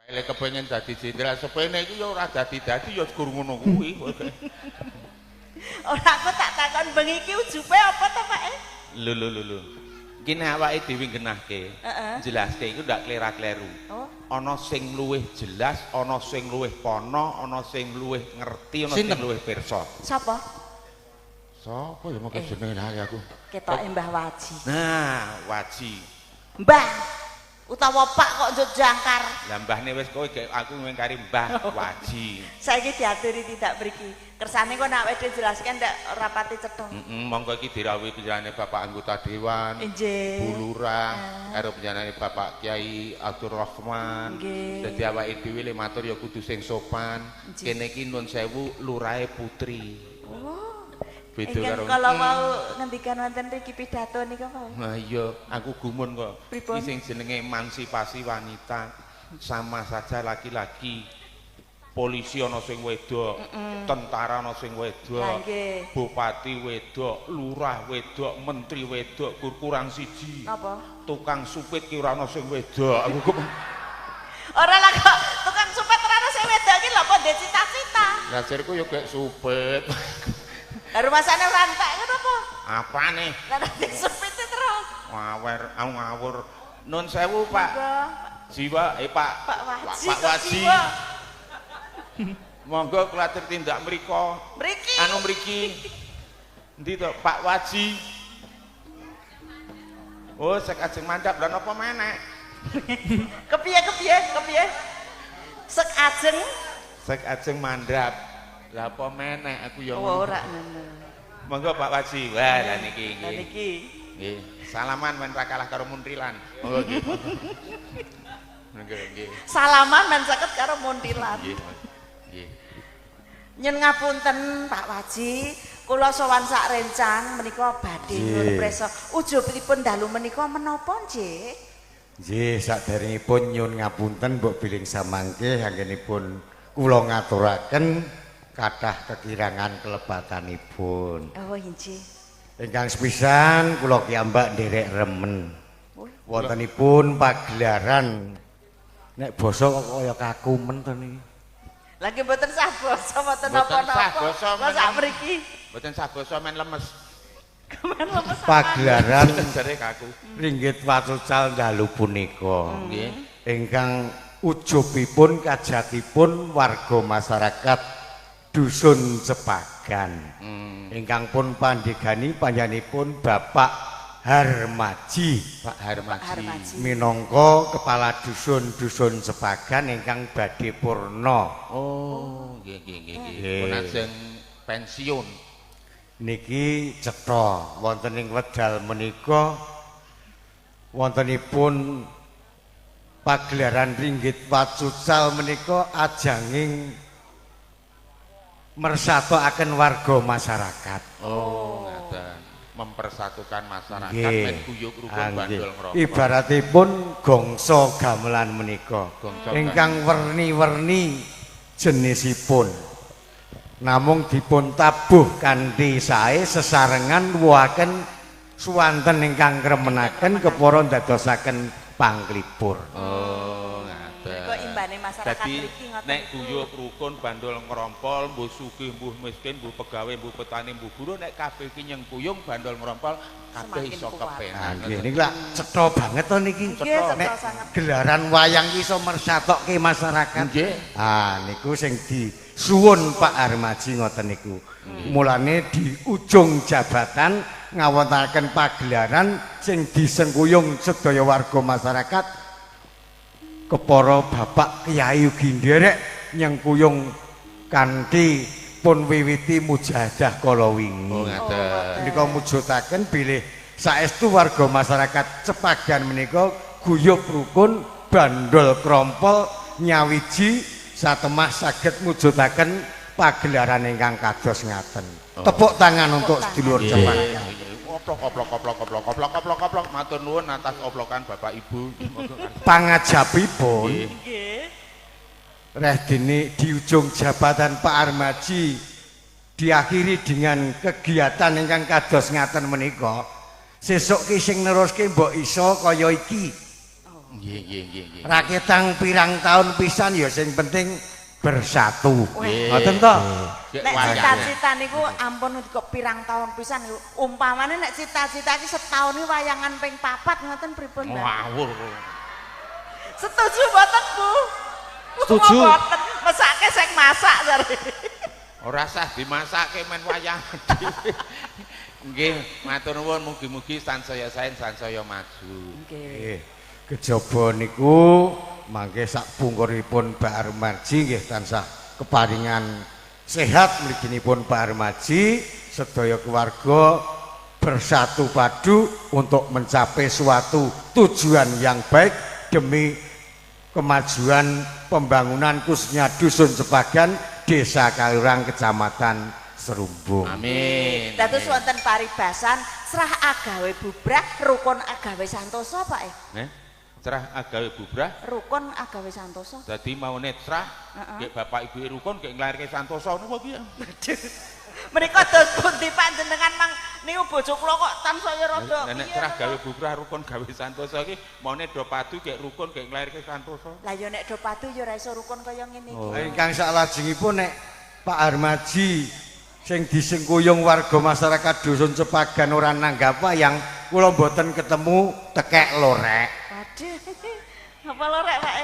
Lek kepengin dadi jenderal sepene iki ya ora dadi-dadi ya gur ngono kuwi. Ora, aku tak takon bengi iki ujube apa to, Pak? Lho lho lho lho. Iki nek awake dhewe nggenahke, jelaske iku ndak klera-kleru. Oh. Ana sing luwih jelas, ana sing luwih pono, ana sing luwih ngerti, ana sing Sinten? luwih pirsa. Sapa? Sapa ya mengke jenenge lali aku. Ketoke Mbah Waji. Nah, Waji. Mbah utawa Pak kok njuk jangkar. Lah mbahne wis kowe gek aku ngkari Mbah Waji. Saiki diaturi tidak mriki. Kersane kok nek awake dhewe jelaskan ndak ora pati cetha. Heeh, monggo iki dirawuhi panjenengane Bapak anggota dewan. Nggih. Bu Lurah, karo panjenengane Bapak Kiai Abdul Rahman. Nggih. Dadi awake dhewe le matur ya kudu sing sopan. Nggih. Kene iki nun sewu lurahe putri. Oh. Beda Ingkang karo kala wau ngendikan wonten mriki pidato nika wau. Nah iya, aku gumun kok. Pripun? Iki sing jenenge emansipasi wanita sama saja laki-laki. Polisi ana sing wedok, tentara ana sing wedok, Lah, nggih. Bupati wedok, lurah wedok, menteri wedok, kur kurang siji. Napa? Tukang supit ki ora ana sing wedok. Aku kok Ora lah kok tukang supet ora ana sing wedok iki lho kok ndek cita-cita. Lah sirku yo gek supit. Lah rumasane ora entek ngono apa? Apane? Lah nanti supite terus. Ngawer, aku ngawur. Nun sewu, Pak. Monggo, Jiwa, Pak. Pak Waji. Pak Kok Waji. jiwa? Monggo kula atur tindak mriko. Mriki. Anu mriki. Endi to, Pak Waji? Oh, sek ajeng mandap lha napa menek? Kepiye kepiye kepiye? Sek ajeng. Sek ajeng mandap. Lah apa menek aku ya Oh, ngono. ora ngono. Monggo Pak Waji. Wah, lah niki Lah nggih. niki. Nggih. Salaman men ra kalah karo Muntilan. Monggo nggih. Monggo nggih. Salaman men saged karo Muntilan. Nggih. Nggih. Nyen ngapunten Pak Waji, kula sowan sak rencang menika badhe nyuwun prisa. Ujubipun dalu menika menapa nggih? Nggih, saderengipun nyuwun ngapunten mbok bilih samangke anggenipun kula ngaturaken kathah kekirangan kelepatanipun. Oh, inggih. Ingkang sepisan kula kiyambak nderek remen. Oh. Wontenipun pagelaran nek basa kok kaya kaku men to niki. Lagi mboten sah basa mboten Mboten napa-napa. sah basa, Kok sak mriki. Mboten sah basa men lemes. Kemen lemes. Pagelaran Jare kaku. ringgit watucal dalu punika. Nggih. Ingkang ujubipun kajatipun warga masyarakat dusun Cepagan. Ingkang pun pandegani panjenenganipun Bapak Harmaji Pak Harmaji. Harmaji. Minangka kepala dusun dusun Cepagan ingkang badhe purna. Oh, nggih nggih nggih nggih. Nggih. Pun ajeng pensiun. Niki cetha wonten ing wedal menika wontenipun pagelaran ringgit wacucal menika ajanging mersatokaken warga masyarakat. Oh, ngaten. Mempersatukan masyarakat Nggih. men guyub rukun Ah, nggih. bandul ngrokok. Ibaratipun gongso gamelan menika Gongso ingkang werni-werni jenisipun. Namung dipun tabuh kanthi sae sesarengan nuwuhaken suwanten ingkang kremenaken kepara ndadosaken panglipur. Oh, ngaten. Kok imbane masyarakat Dadi mriki ngoten nek niku. guyub rukun bandul ngrompol, mbuh sugih, mbuh miskin, mbuh pegawe, mbuh petani, mbuh buruh nek kabeh iki nyengkuyung bandul ngrompol kabeh Semakin iso kuat. kepenak. Ah nggih niki lak cetha banget to niki. Nggih, cetha Nek sanget. gelaran wayang ki iso mersatokke masyarakat. Nggih. Ah niku sing disuwun Pak Harmaji ngoten niku. Mulane di ujung jabatan ngawontenaken pagelaran sing disengkuyung sedaya warga masyarakat kepara Bapak Kyai ugi nderek nyengkuyung kanthi pun wiwiti mujahadah kala wingi. Oh, ngaten. Menika mujudaken bilih saestu warga masyarakat Cepagan menika guyub rukun bandol krompol nyawiji satemah saged mujudaken pagelaran ingkang kados ngaten. Tepuk tangan untuk sedulur Nggih. Cepagan. Oplok oplok oplok oplok oplok oplok oplok matur nuwun atas oplokan Bapak Ibu. Monggo. Pangajapipun Nggih. Nggih. reh dene di ujung jabatan Pak Armaji diakhiri dengan kegiatan ingkang kados ngaten menika. Sesuk ki sing neruske mbok iso kaya iki. Oh. Nggih, nggih, nggih, nggih. Raketang pirang tahun pisan ya sing penting bersatu. Nggih. Ngoten to? Nek cita-cita niku ampun kok pirang tahun pisan niku. Umpamane nek cita-cita iki setahun iki wayangan ping 4 ngoten pripun, Mbak? Ngawur. Setuju mboten, Bu? Setuju. Mboten, mesake sing masak jare. Ora sah dimasake men wayangan dhewe. Nggih, matur nuwun, mugi-mugi sansaya sae sansaya maju. Nggih. Kejaba niku mangke sak pungkuripun Pak Armaji nggih tansah keparingan sehat mliginipun Pak Armaji, sedaya keluarga bersatu padu untuk mencapai suatu tujuan yang baik demi kemajuan pembangunan khususnya Dusun Cepagan, Desa Kaliurang, Kecamatan Srumbung. Amin. Dados wonten paribasan srah agawe bubrah, rukun agawe santosa, Pak. Srah agawe bubrah, rukun agawe santosa. Dadi maune srah, nggih bapak ibu rukun nggih nglairke santosa napa piye? Menika dos pundi panjenengan mang niku bojo kula kok tansaya rada Nek srah gawe bubrah rukun gawe santosa iki maune do padu nggih rukun nggih nglairke santosa. Lah ya nek do padu ya ora iso rukun kaya ngene iki. Ingkang saklajengipun nek Pak Armaji sing disengkuyung warga masyarakat Dusun Cepagan ora nanggap wayang, kula mboten ketemu tekek lorek. Waduh. Apa lorek, Pak?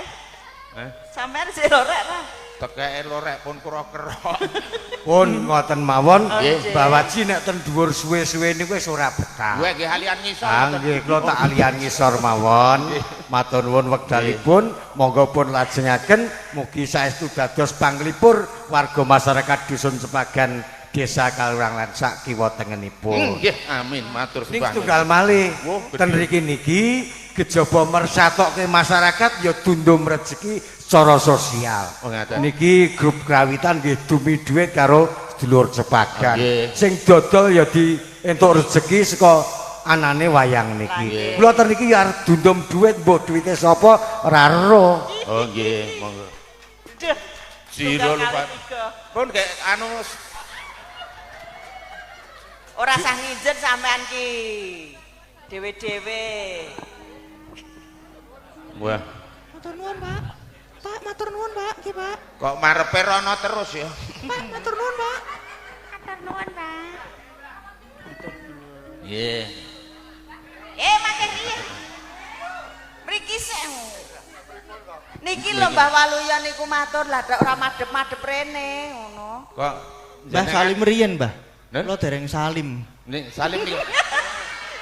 Sampeyan sik lorek, Pak? Tekeke lorek pun kero-kero. Pun ngoten mawon, Mbah Waji nek ten dhuwur suwe-suwe niku wis ora betah. Kowe nggih alian ngisor. Ah nggih, kula tak alian ngisor mawon. Matur nuwun wekdalipun, monggo pun lajengaken mugi saestu dados panglipur warga masyarakat Dusun Cepagan, Desa Kaliurang lan sak kiwa tengenipun. Nggih, amin, matur Ning sembah. setunggal malih, ten mriki niki kejaba mersatokke masyarakat ya dundum rejeki secara sosial. Oh, ngaten. Niki grup krawitan nggih dumi dhuwit karo sedulur Cepagan. Nggih. Sing dodol ya di entuk rejeki saka anane wayang niki. Kula ten niki ya arep dundum dhuwit, mbuh duwite sapa ora ero. Oh nggih, monggo. Duh. Jiro lupa. Pun kayak anu Ora sah ngijen sampean ki. Dewe-dewe. Wah, Matur nuwun, Pak. Pak, matur nuwun, Pak. Nggih, Pak. Kok marepe rono terus ya? Pak, matur nuwun, Pak. Matur nuwun, Pak. Nggih. Mangke riyen. Mriki sik. Niki lho Mbah Waluya niku matur lah dak ora madhep-madhep rene ngono. Kok Mbah salim riyen, Mbah. Hah? Kula dereng salim. Nih, salim niki.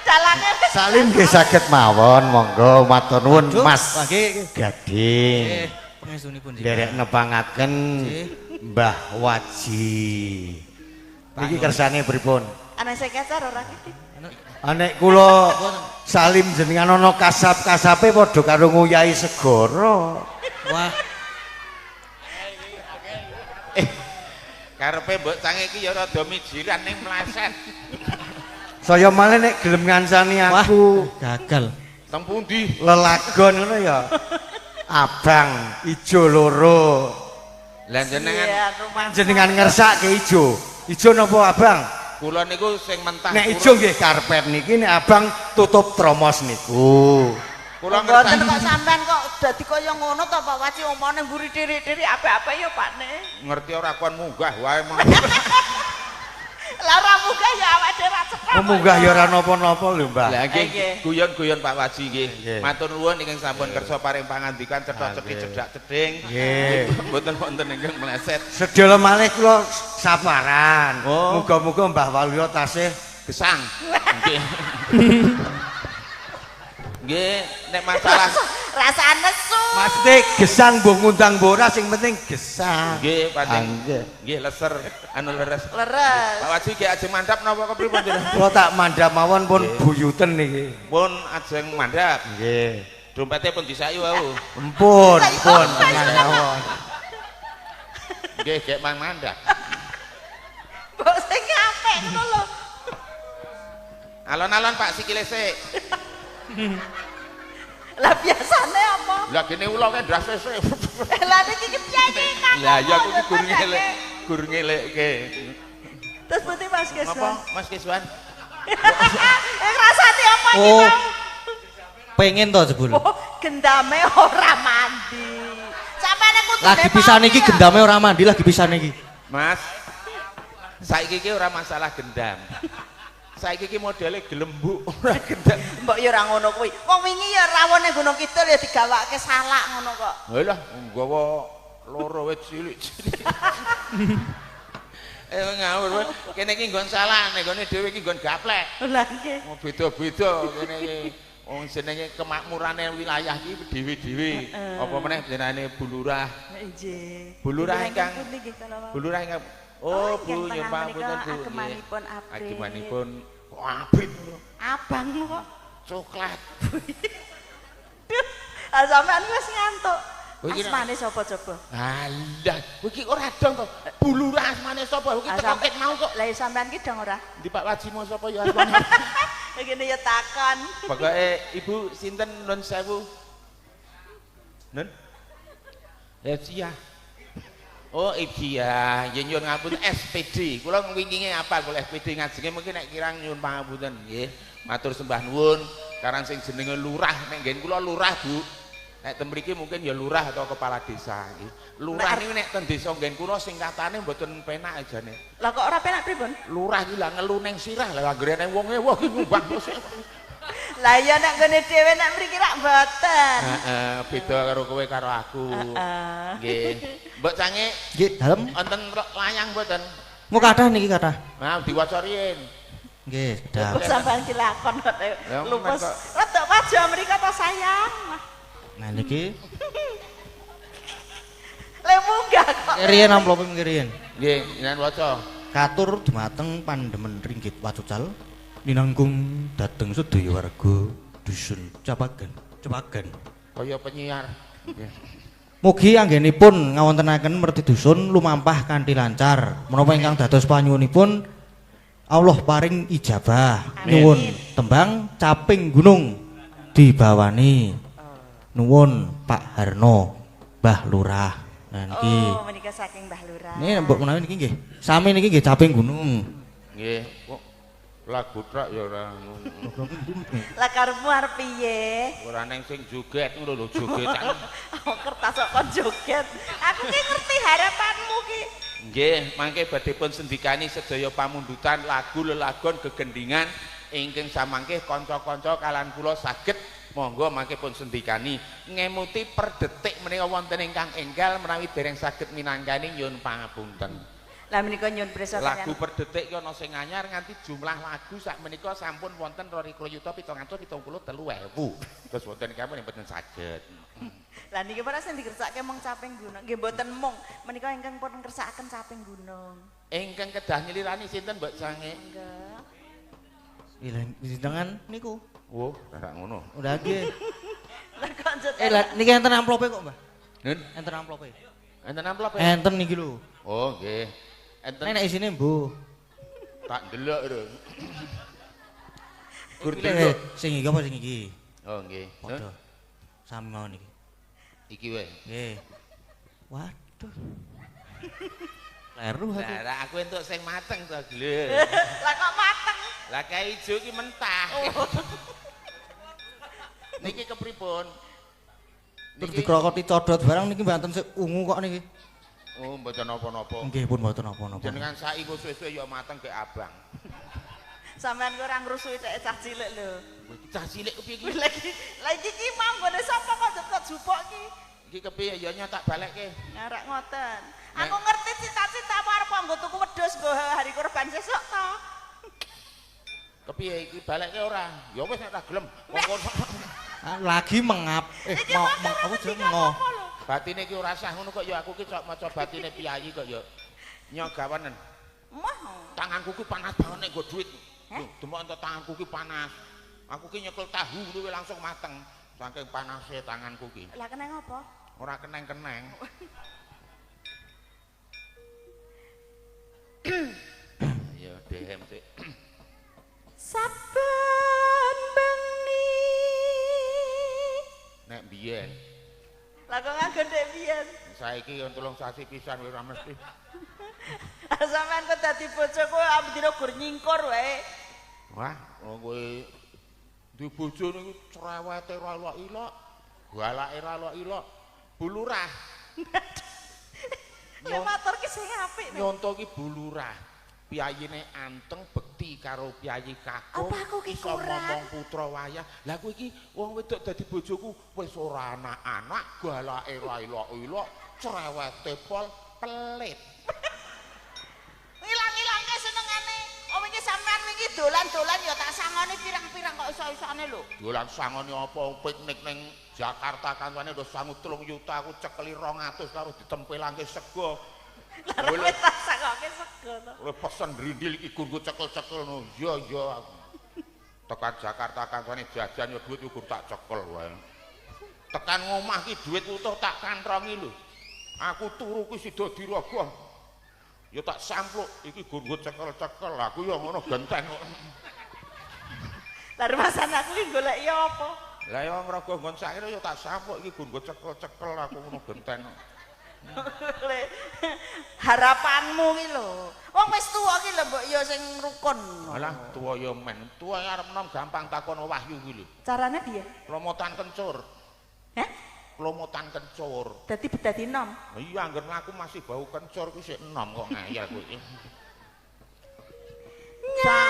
Dalane Salim nggih saged mawon, monggo matur nuwun Aduh, Mas wah, nggih. Gading. Pangestunipun nggih. Nderek nepangaken Nggih. Mbah Waji. Niki kersane pripun? Ana sing kecar ora iki? Nek kula salim jenengan ana kasap-kasape padha karo nguyahi segara. Wah, Karepe mbok cange iki ya rada mijiran ning mleset. Saya malih nek gelem ngancani wah, aku gagal. Teng pundi? Lelagon ngono ya. Abang ijo loro. Lah jenengan Iya, rumah. Jenengan ngersake ijo. Ijo napa abang? Kula niku sing mentah. Nek ijo nggih karpet niki, nek abang tutup tromos niku. Kula Mboten ngersake kok sampean kok dadi kaya ngono to Pak Waji omone mburi diri-diri apik-apik ya Pak ne. Ngerti ora kon munggah wae mong. Lah ora munggah ya awake dhewe ra cekap. Munggah ya ora napa-napa lho, Mbah. Lah nggih Nggih. guyon-guyon Pak Waji nggih. Nggih. Matur nuwun ingkang sampun kersa paring pangandikan cetha-cethi Nggih. cedhak cedhing. Nggih. Mboten wonten ingkang meleset. Sedaya malih kula saparan. Oh. Muga-muga Mbah Waluyo tasih Gesang. Nggih. Nggih, nek masalah Rasa nesu. Maksudnya gesang mbuh ngundang mbuh ora sing penting gesang. nggih pancen Nggih. nggih leser anu leres. Leres. Pak Waji nggih ajeng mandhap napa kepripun jenengan? Kula tak mandhap mawon pun buyuten niki. Pun ajeng mandhap. Nggih. Dompete pun disayu wau. Empun, pun tenang mawon. Nggih, gek mang mandhap. Mbok sing apik ngono lho. Alon-alon Pak sikile sik. Lah biasane apa? Lah gene ula ke ndas sik. Lah niki ki piye iki Kang? Lah ya aku ki gur ngelek, gur ngelekke. Terus pundi Mas Apa Keswan? Mas Kiswan? Ngrasani apa iki Oh. mau? Pengen to jebul. Oh, Gendame ora mandi. Sampeyan kudune Lagi pisan iki gendame ora mandi lagi pisan iki. Mas. Saiki iki ora masalah gendam. Saiki iki modele gelembuk ora gendam. Mbok ya ora ngono kuwi. Wong wingi ya rawon ning Gunung Kidul ya digawake salak ngono kok. Halah nggawa loro wit cilik-cilik. Ngawur kene iki nggon salah, nek nggone dhewe iki nggon gaplek. Lah nggih. Oh beda-beda kene iki. Wong jenenge kemakmurane wilayah iki dhewe-dhewe. Apa meneh jenenge Bu Lurah. Nggih. Bu Lurah ingkang Bu Lurah ingkang oh Bu ingkang nyuwun tengah pangapunten menika Bu. Agemanipun abrit. Agemanipun kok abrit ngono. Abang kok. Coklat. Ah sampean wis ngantuk. Kowe iki Asmane sapa coba? Alah, kowe iki ora dong to. Bu Lurah asmane sapa? Kowe iki teko ket mau kok. Lah ya sampean ki dong ora? Ndi Pak Wajimo sapa ya asmane? Ngene ya takon. Pokoke Ibu sinten nun sewu? Nun? Epsia. Oh, Epsia, yen nyuwun ngapunten SPD. Kula winginge apa kula SPD ngajenge mungkin nek kirang nyuwun pangapunten nggih. Matur sembah nuwun karang sing jenenge lurah nek nggen kula lurah, Bu. Nek ten mriki mungkin ya lurah atau kepala desa nggih. Lurah niku nek ten desa nggen kula singkatane mboten penak jane. Lah kok ora penak pripun? Lurah iki lah ngelu ning sirah lah anggere ning wonge wah iki ngumbah. Lah iya nek nggone dhewe nek mriki rak mboten. Heeh, beda karo kowe karo aku. Heeh. Nggih. Mbok Cange Nggih, dalem. wonten layang mboten? Mau kathah niki kathah. Nah, diwaca riyin. Nggih, sedap. Kok sampean ki lakon kok Ya, lupus. men kok. Rada waja mriko ta sayang. Nah niki Le munggah kok. riyen amplope mengki riyen. Nggih, jenengan waca. Katur dumateng pandemen ringgit wacucal ninangkung dhateng sedaya warga dusun Capagan. Capagan. Kaya penyiar. Nggih. Mugi anggenipun ngawontenaken merti dusun lumampah kanthi lancar. Menapa ingkang dados panyuwunipun Allah paring ijabah. Amin. Nyuwun tembang caping gunung dibawani. Nuwun Pak Harno, Mbah Lurah. Nah niki. Oh, menika saking Mbah Lurah. Niki mbok menawi niki nggih. Sami niki nggih caping gunung. Nggih, kok lagu tok ya ora ngono. Lah karepmu arep piye? Ora neng sing joget ngono lho, jogetan. Oh, kertas kok kon joget. Aku ki ngerti harapanmu ki. Nggih, mangke badhe pun sendikani sedaya pamundutan lagu lelagon gegendingan ingkang samangke kanca-kanca kalan kula saged monggo mangke pun sendikani ngemuti per detik menika wonten ingkang enggal menawi dereng saged minangkani nyuwun pangapunten. Lah menika nyuwun prisa Lagu per detik ki ana sing anyar nganti jumlah lagu sak menika sampun wonten 22.773.000. Terus wonten kami mboten saged. Lah niki para sing dikersake mung caping gunung. Nggih mboten mung menika ingkang pun ngersakaken caping gunung. Ingkang kedah nyelirani sinten Mbok Sange? Monggo. Lha jenengan niku. Oh, ora ngono. Udah nggih. Lah kok njet. Lah niki enten amplope kok, Mbah? Nun, Enten amplope. enten amplop? Enten niki lho. Oh, nggih. Enten Nek isine mbuh. tak ndelok lho. Gur Eh, delok. sing iki apa sing iki? Oh, nggih. Nun, Padha. Sami mawon iki. iki wae. Nggih. Waduh. Kleru aku. Lah, aku entuk sing mateng to, Gle. Lah kok mateng? Lah kae ijo iki mentah. Niki kepripun? Terus dikrokoti codot barang niki mboten sik ungu kok niki. Oh, mboten napa-napa. Nggih pun mboten napa-napa. Jenengan saiki suwe-suwe ya mateng ke abang. Sampean ku ora ngrusuki tek cah cilik lho. Kowe iki cah cilik kepiye iki? Lagi lagi iki mau nggone sapa kok kok jupuk ki? Iki kepiye ya nya tak balekke. Ngarak ngoten. Aku ngerti cita-citamu arep nggo tuku wedhus nggo hari kurban sesuk to. Kepiye iki balekke ora? Ya wis nek tak gelem. Wong kono Lagi mengap. Iki Mau mau apa jenenge ngo. batine iki ora sah ngono kok ya aku ki cok maca batine piyayi kok ya. Nyogawanen. Moh. Tanganku ki panas banget nek nggo duit. Lho, demok entuk tanganku ki panas. Aku ki nyekel tahu ngono kuwi langsung mateng. Saking panase tanganku ki. Lah keneng apa? Ora keneng-keneng. Ya DM sik. Saben bengi. Nek biyen Lah kok nganggo ndek biyen? saiki yo 3 sasi pisan wis ora mesti. Sampeyan kok dadi bojoku ambedina gur nyingkur wae. Wah, wong kowe duwe bojo niku cerewete ora ilok-ilok. Galake ra ilok-ilok. Bu Lurah. Lek matur ki sing apik. Nyonto ki Bu Lurah. Piyayine anteng bekti karo piyayi kakung. Apa aku ki iso kurang? Momong putra wayah. Lah kowe iki wong wedok dadi bojoku wis ora anak-anak, galake ra ilok-ilok, cerewete pol, pelit. Ngilang-ilangke senengane. Oh wingi sampean wingi dolan-dolan ya tak sangoni pirang-pirang kok iso-isone lho. Dolan sangoni apa piknik ning Jakarta kancane udah sangu 3 yuta aku cekeli 200 karo ditempelangke sego. Lah wis tak sangoke sego to. Oleh pesen drindil iki nggo cekel-cekel no. Iya iya aku. Tekan Jakarta kancane jajan ya duit ukur tak cekel wae. Tekan ngomah ki duit utuh tak kantrongi lho. Aku turu ki sida dirogoh. Ya tak sampluk iki nggo cekel-cekel. Aku ya ngono genteng kok. Lah rumasan aku ki golek ya apa? Lah ya ngrogoh nggon sakire ya tak sampluk iki nggo cekel-cekel aku ngono genteng. Harapanmu ki lho. Wong wis tuwa ki lho mbok ya sing rukun. Alah tuwa ya men. Tuwa arep enom gampang takon Wahyu ki lho. Carane piye? Klomotan kencur. Heh? Klomotan kencur. Dadi bedadi enom. Iya angger mlaku masih bau kencur ki sik enom kok ngayal kowe iki. Nya.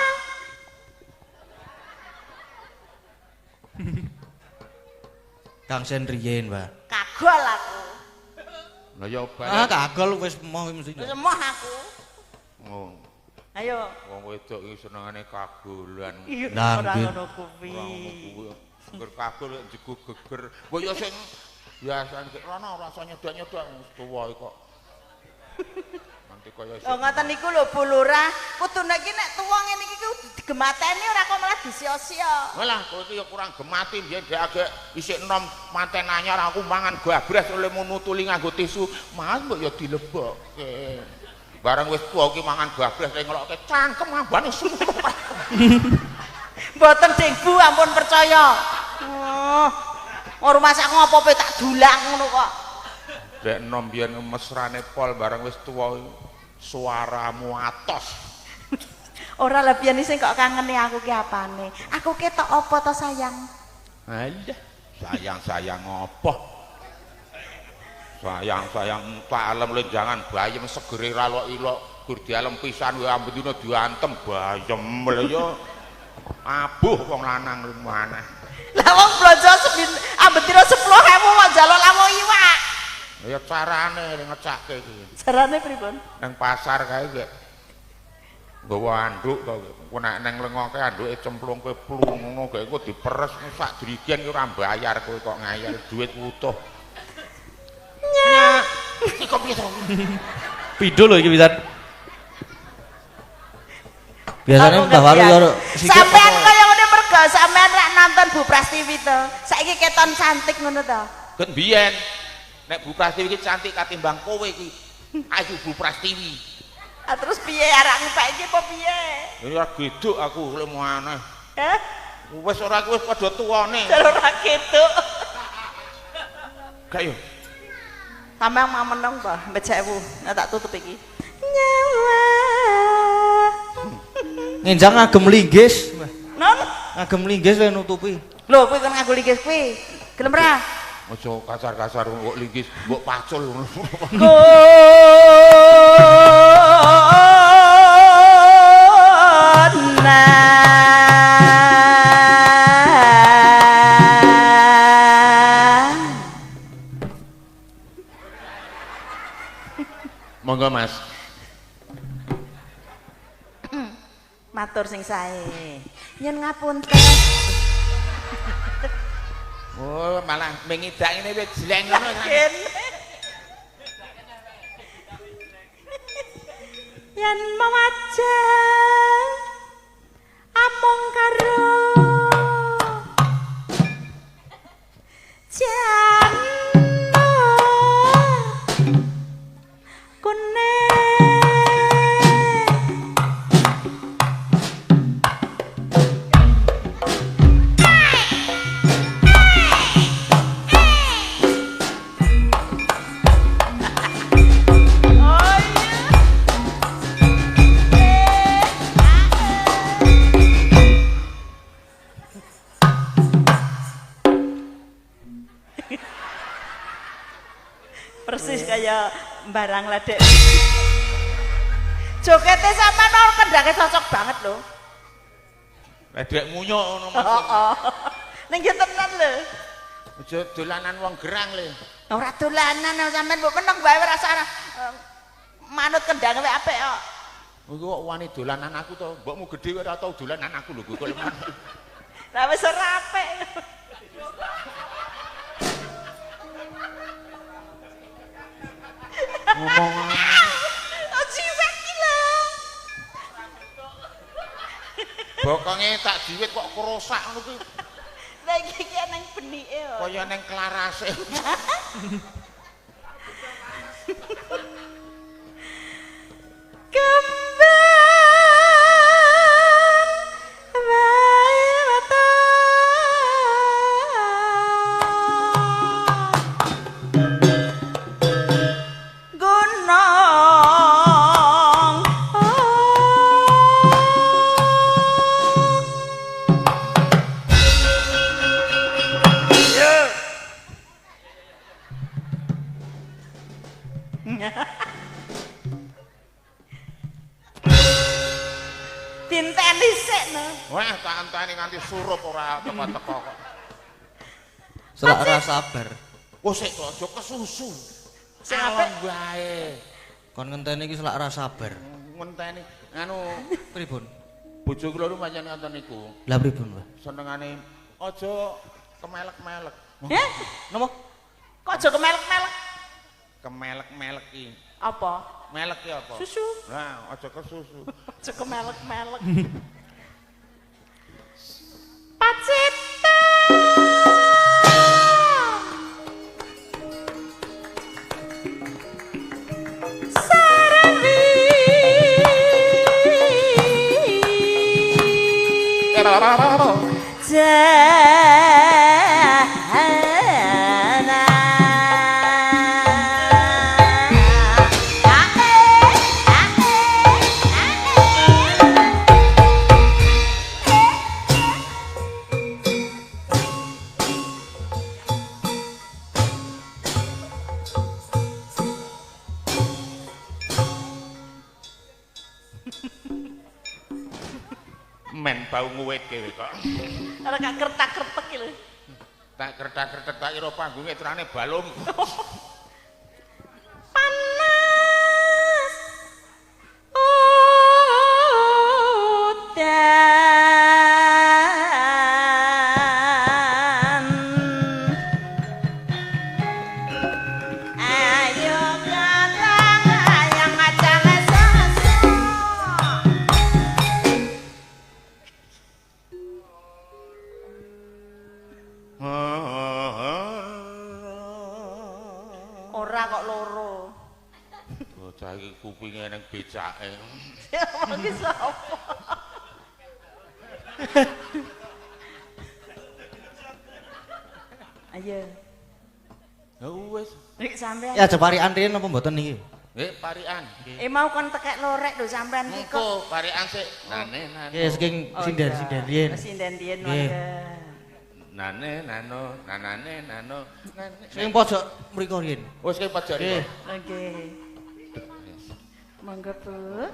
Kang Sen riyen, Mbah. Kagol aku. Lah ya Ah, kagol wis emoh mesti. Wis emoh aku. Oh. Ayo. Wong wedok iki senengane kagolan. Iya, Lah, ora nggih. ngono kuwi. Ora ngono kuwi. Geger kagol jegu geger. Mbok ya sing biasane rono rasa nyedak-nyedak tuwa kok. Nanti kaya Lho ngoten niku lho Bu Lurah, kudune iki nek tuwa ngene iki kudu digemateni ora kok malah disia-sia. Walah, kowe iki ya kurang gemati mbiyen dhek agek isih enom manten anyar aku mangan gabres oleh nutuli nganggo tisu. Mas mbok ya dilebokke. Bareng wis tuwa iki mangan gabres le ngelokke cangkem ambane semono. Mboten Ding Bu, ampun percaya. Oh. Ora masak ngopo-opo tak dulang ngono kok. Dek enom biyen mesrane pol bareng wis tuwa suaramu atos. Ora lah biyen sing kok kangeni aku ki apane? Aku ketok apa to sayang? Alah, sayang-sayang apa? Sayang-sayang tak alem le jangan bayem segere ra lok-ilok, gur dialem pisan wae ambendina diantem bayem lho ya. Abuh wong lanang lu maneh. Lah wong blonjo ambendina 10.000 kok njaluk lawuh iwak. Ya carane ngecake iki. Carane pripun? Nang pasar kae gek nggawa anduk to. Engko nek nang lengoke anduke cemplungke plung ngono gek engko diperes sak drigen ki ora mbayar kowe kok ngayal duit utuh. Nya. Iki kok piye to? Pindho lho iki pisan. Biasane Aku Mbah Walu ngerti ya aku. sikik Sampean kaya ngene mergo sampean rak nonton Bu Prastiwi to. Saiki keton cantik ngono to. Ket biyen nek Bu Prastiwi iki cantik katimbang kowe iki. Ayu Bu Prastiwi. Ah terus piye arek ngepek iki apa piye? Ya geduk aku lek aneh. Heh? Wis ora aku wis padha tuwane. Jar ora geduk. Gak yo. Sampeyan mau meneng to, mbek 1000. Nek tak tutup iki. Nyawa. Ngenjang ngagem linggis, Mbah. Non? Ngagem linggis le nutupi. Lho kuwi kon nganggo linggis kuwi. Gelem ra? Aja kasar-kasar kok linggis mbok pacul ngono. Kona. Monggo Mas. Matur sing sae. Nyun ngapunten. Oh, malah mengidak ngene wis jeleng ngono. Yen mewajang amung karo jana kuning. Oh iya. Barang ledek. Jogete sampean mau kendhange cocok banget lho. Ledek munyuk ngono Mas. Heeh. Ning yo tenan lho. Aja dolanan wong gerang le. Ora dolanan sampean mbok meneng wae ora usah manut kendhange wae apik kok. Iku kok wani dolanan aku to, mbokmu gedhe ora tau dolanan aku lho kok. Lah wis ora apik. Ngomong oh jiwet ki lho. Bokonge tak jiwit kok kerosak ngono kuwi. Lah iki ki nang benike kok. Kaya nang klarase. Kembang wae weton. Gunung Dinteni sik no. Wah, tak enteni nganti surup ora teko-teko kok. Selak ora sabar. Wes sik to aja kesusu. Sing apik wae. Kon ngenteni iki selak ora sabar. Ngenteni anu pripun? Bojo kula nu pancen ngoten niku. Lah pripun, Pak? Senengane aja kemelek-melek. Heh? Napa? Kok aja kemelek-melek? Kemelek-melek iki. Apa? Melek ki apa? Susu. Nah, aja kesusu. Aja kemelek-melek. Pacitan. Sarwi. Jahana. Men bau nguwit kowe kok. Ora gak kertak-kertek iki lho. Tak kertak-kertek tak kira panggunge terane balung. Panas udan. Ayo kalang ayang ngacang sasa. Ora kok loro. Bocah iki kupinge nang becake. Omong ki sapa? Ayo. Ya wis. Nek sampean. Ya aja parikan riyen napa mboten niki? Nggih, parikan. Eh mau kon tekek lorek lho sampean iki kok. Engko parikan sik. Nane nane. Nggih, saking sinden-sinden riyen. Sinden riyen Nggih. monggo. Nane nano, nanane nano. Nane. Sing pojok mriko riyen. Wis ki pojok Nggih. riko. Nggih. Monggo, Bu.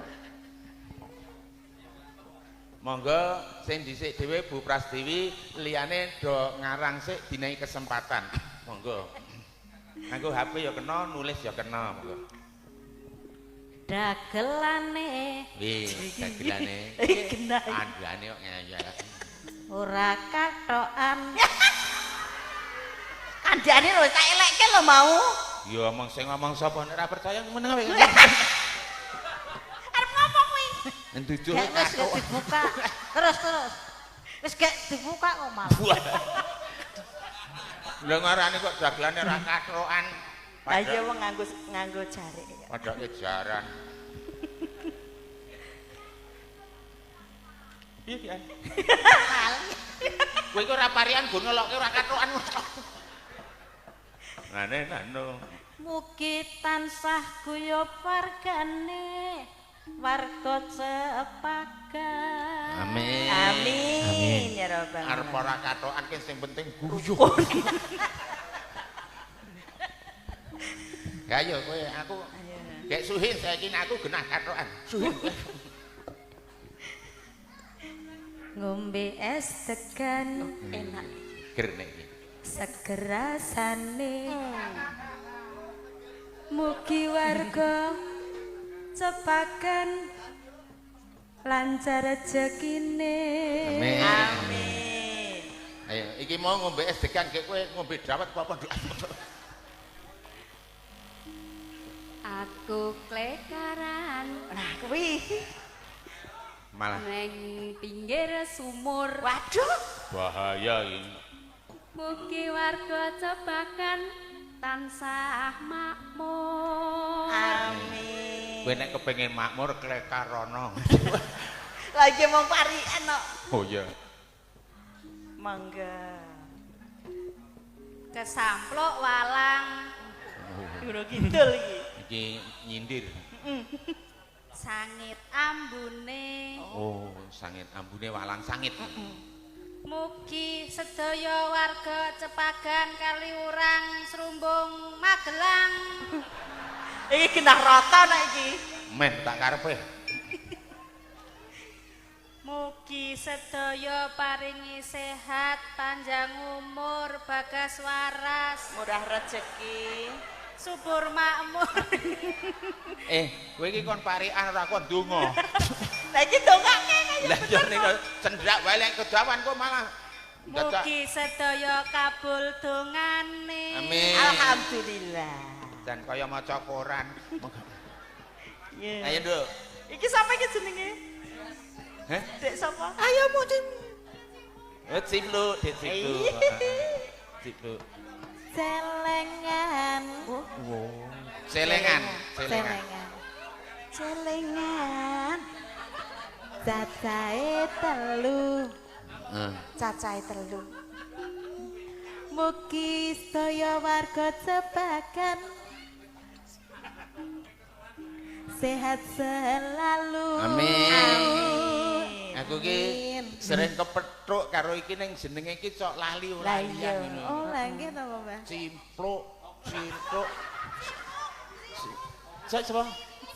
Monggo sing dhisik dhewe Bu Prastiwi, liyane do ngarang sik dinaiki kesempatan. Monggo. Nganggo HP ya kena, nulis ya kena, monggo. Dagelane Wih, dagelane. Genah. Andane kok ngeyel. ora kathokan. Kandhane lho tak elekke lho mau. Ya omong sing ngomong sapa nek ora percaya meneng wae. Arep ngomong kuwi. Enduduh Gak wis gak dibuka. Terus terus. Wis gak dibuka kok malah. Lha ngarani kok dagelane ora kathokan. Lah iya wong nganggo nganggo jarik. Padake jaran. Piye ki? Kowe iku ora parian nggo ngelokke ora kathokan. Nane nano. Mugi tansah guyub wargane, warga Cepagan. Amin. Amin ya rabbal Arep alamin. ora kathokan ki sing penting guyub. Ya ayo kowe aku Gek suhin saiki aku genah kathokan. Suhin. Ngombe es degan enak. Ger nek iki. Seger rasane. Mugi warga Cepagan lancar rezekine. Amin. Amin. Ayo, iki mau ngombe es degan gek kowe ngombe dawet apa-apa. Aku klekaran. Nah, kuwi malah neng pinggir sumur. Waduh, bahaya iki. Mugi warga Cepagan tansah makmur. Amin. Kowe nek kepengin makmur klekarono. Lagi mong parikan kok. Oh iya. Mangga. Kesamplok walang. Gunung Kidul iki. Iki nyindir. Sangit ambune. Oh, sangit ambune walang sangit. Mugi sedaya warga Cepagan Kaliurang Srumbung Magelang. Iki genah rata nek iki. Men tak karepe. Mugi sedaya paringi sehat, panjang umur, bagas waras, murah rejeki, subur makmur. Kowe iki kon parikan ora kon ndonga. Lah iki ndongake kaya. Lah yo ning cendhak wae lek kedawan kok malah. Mugi sedaya kabul dongane. Amin. Alhamdulillah. Dan kaya maca koran. Iya. Ayo, Nduk. Iki sapa iki jenenge? Heh? Dek sapa? Ayo mucim. Oh, Ciplu, Dek Ciplu. Ciplu. Celengan. Oh. Celengan, celengan. Celengan. Cacahe telu. Cacahe telu. Mugi sedaya warga Cepagan sehat selalu. Amin. Aku ki sering kepethuk karo iki ning jenenge iki cok lali ora liyan ngono. Oh, lha nggih to, Mbah. Cimpluk, cimpluk. Cok sapa?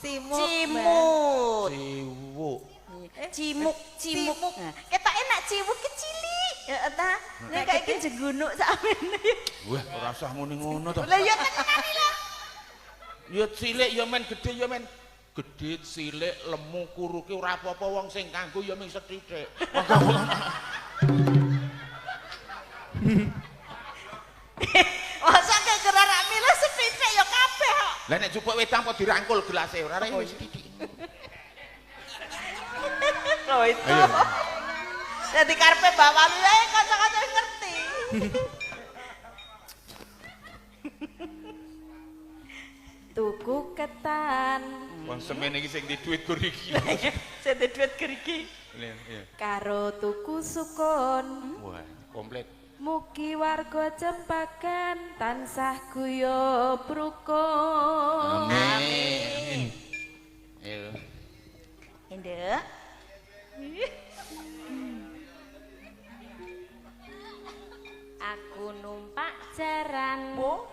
Cimut. Cimut. Ciwuk. Cimuk, cimuk. Ketoke nek ciwuk ki cilik. Heeh ta. Nek kayak iki jenggunuk sakmene. Wah, ora usah muni ngono to. Lah ya tenan iki lho. Ya cilik ya men gedhe ya men. Gedhe cilik lemu kuru ki ora apa-apa wong sing kanggo ya mung sethithik. Masa kira rak milih sethithik ya kabeh kok. Lah nek jupuk wedang kok dirangkul gelase ora rek wis sithithik. Lho itu. Dadi karepe Mbak Walu ae kanca-kanca ngerti. Tuku ketan. Wong semene iki sing di dhuwit gur iki. Sing di dhuwit gur iki. Iya. Karo tuku sukun. Wah, komplit. Mugi warga Cempagan tansah guyub rukun. Amin. Ayo. Nduk. Aku numpak jaran. Oh.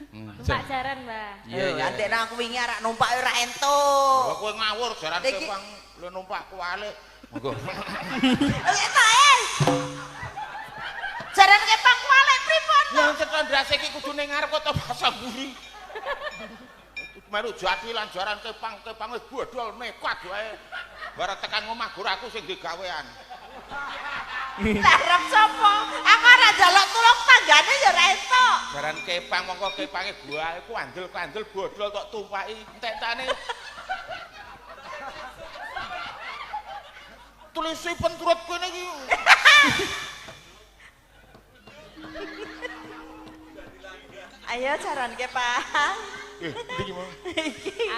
Numpak jaran, Mbah. Iya, iya. Antek aku wingi arak numpak ora entuk. Lha kowe ngawur jaran kepang lho numpak kuwalik. Monggo. Lha ta eh. Jaran kepang kuwalik pripun to? Lah cetha ndase iki kudu ning ngarep kok to basa mburi. Melu jati lan jaran kepang, kepang wis bodol nekat wae. Bareng tekan omah gur aku sing digawean. Lah arep sapa? Aku ora njaluk tulung tanggane ya ora entuk. Jaran kepang mongko kepange buahe ku andel-andel bodol tok tumpaki entek-entane. Tulisi penturut kene iki. Ayo jaran kepang. Iki mau.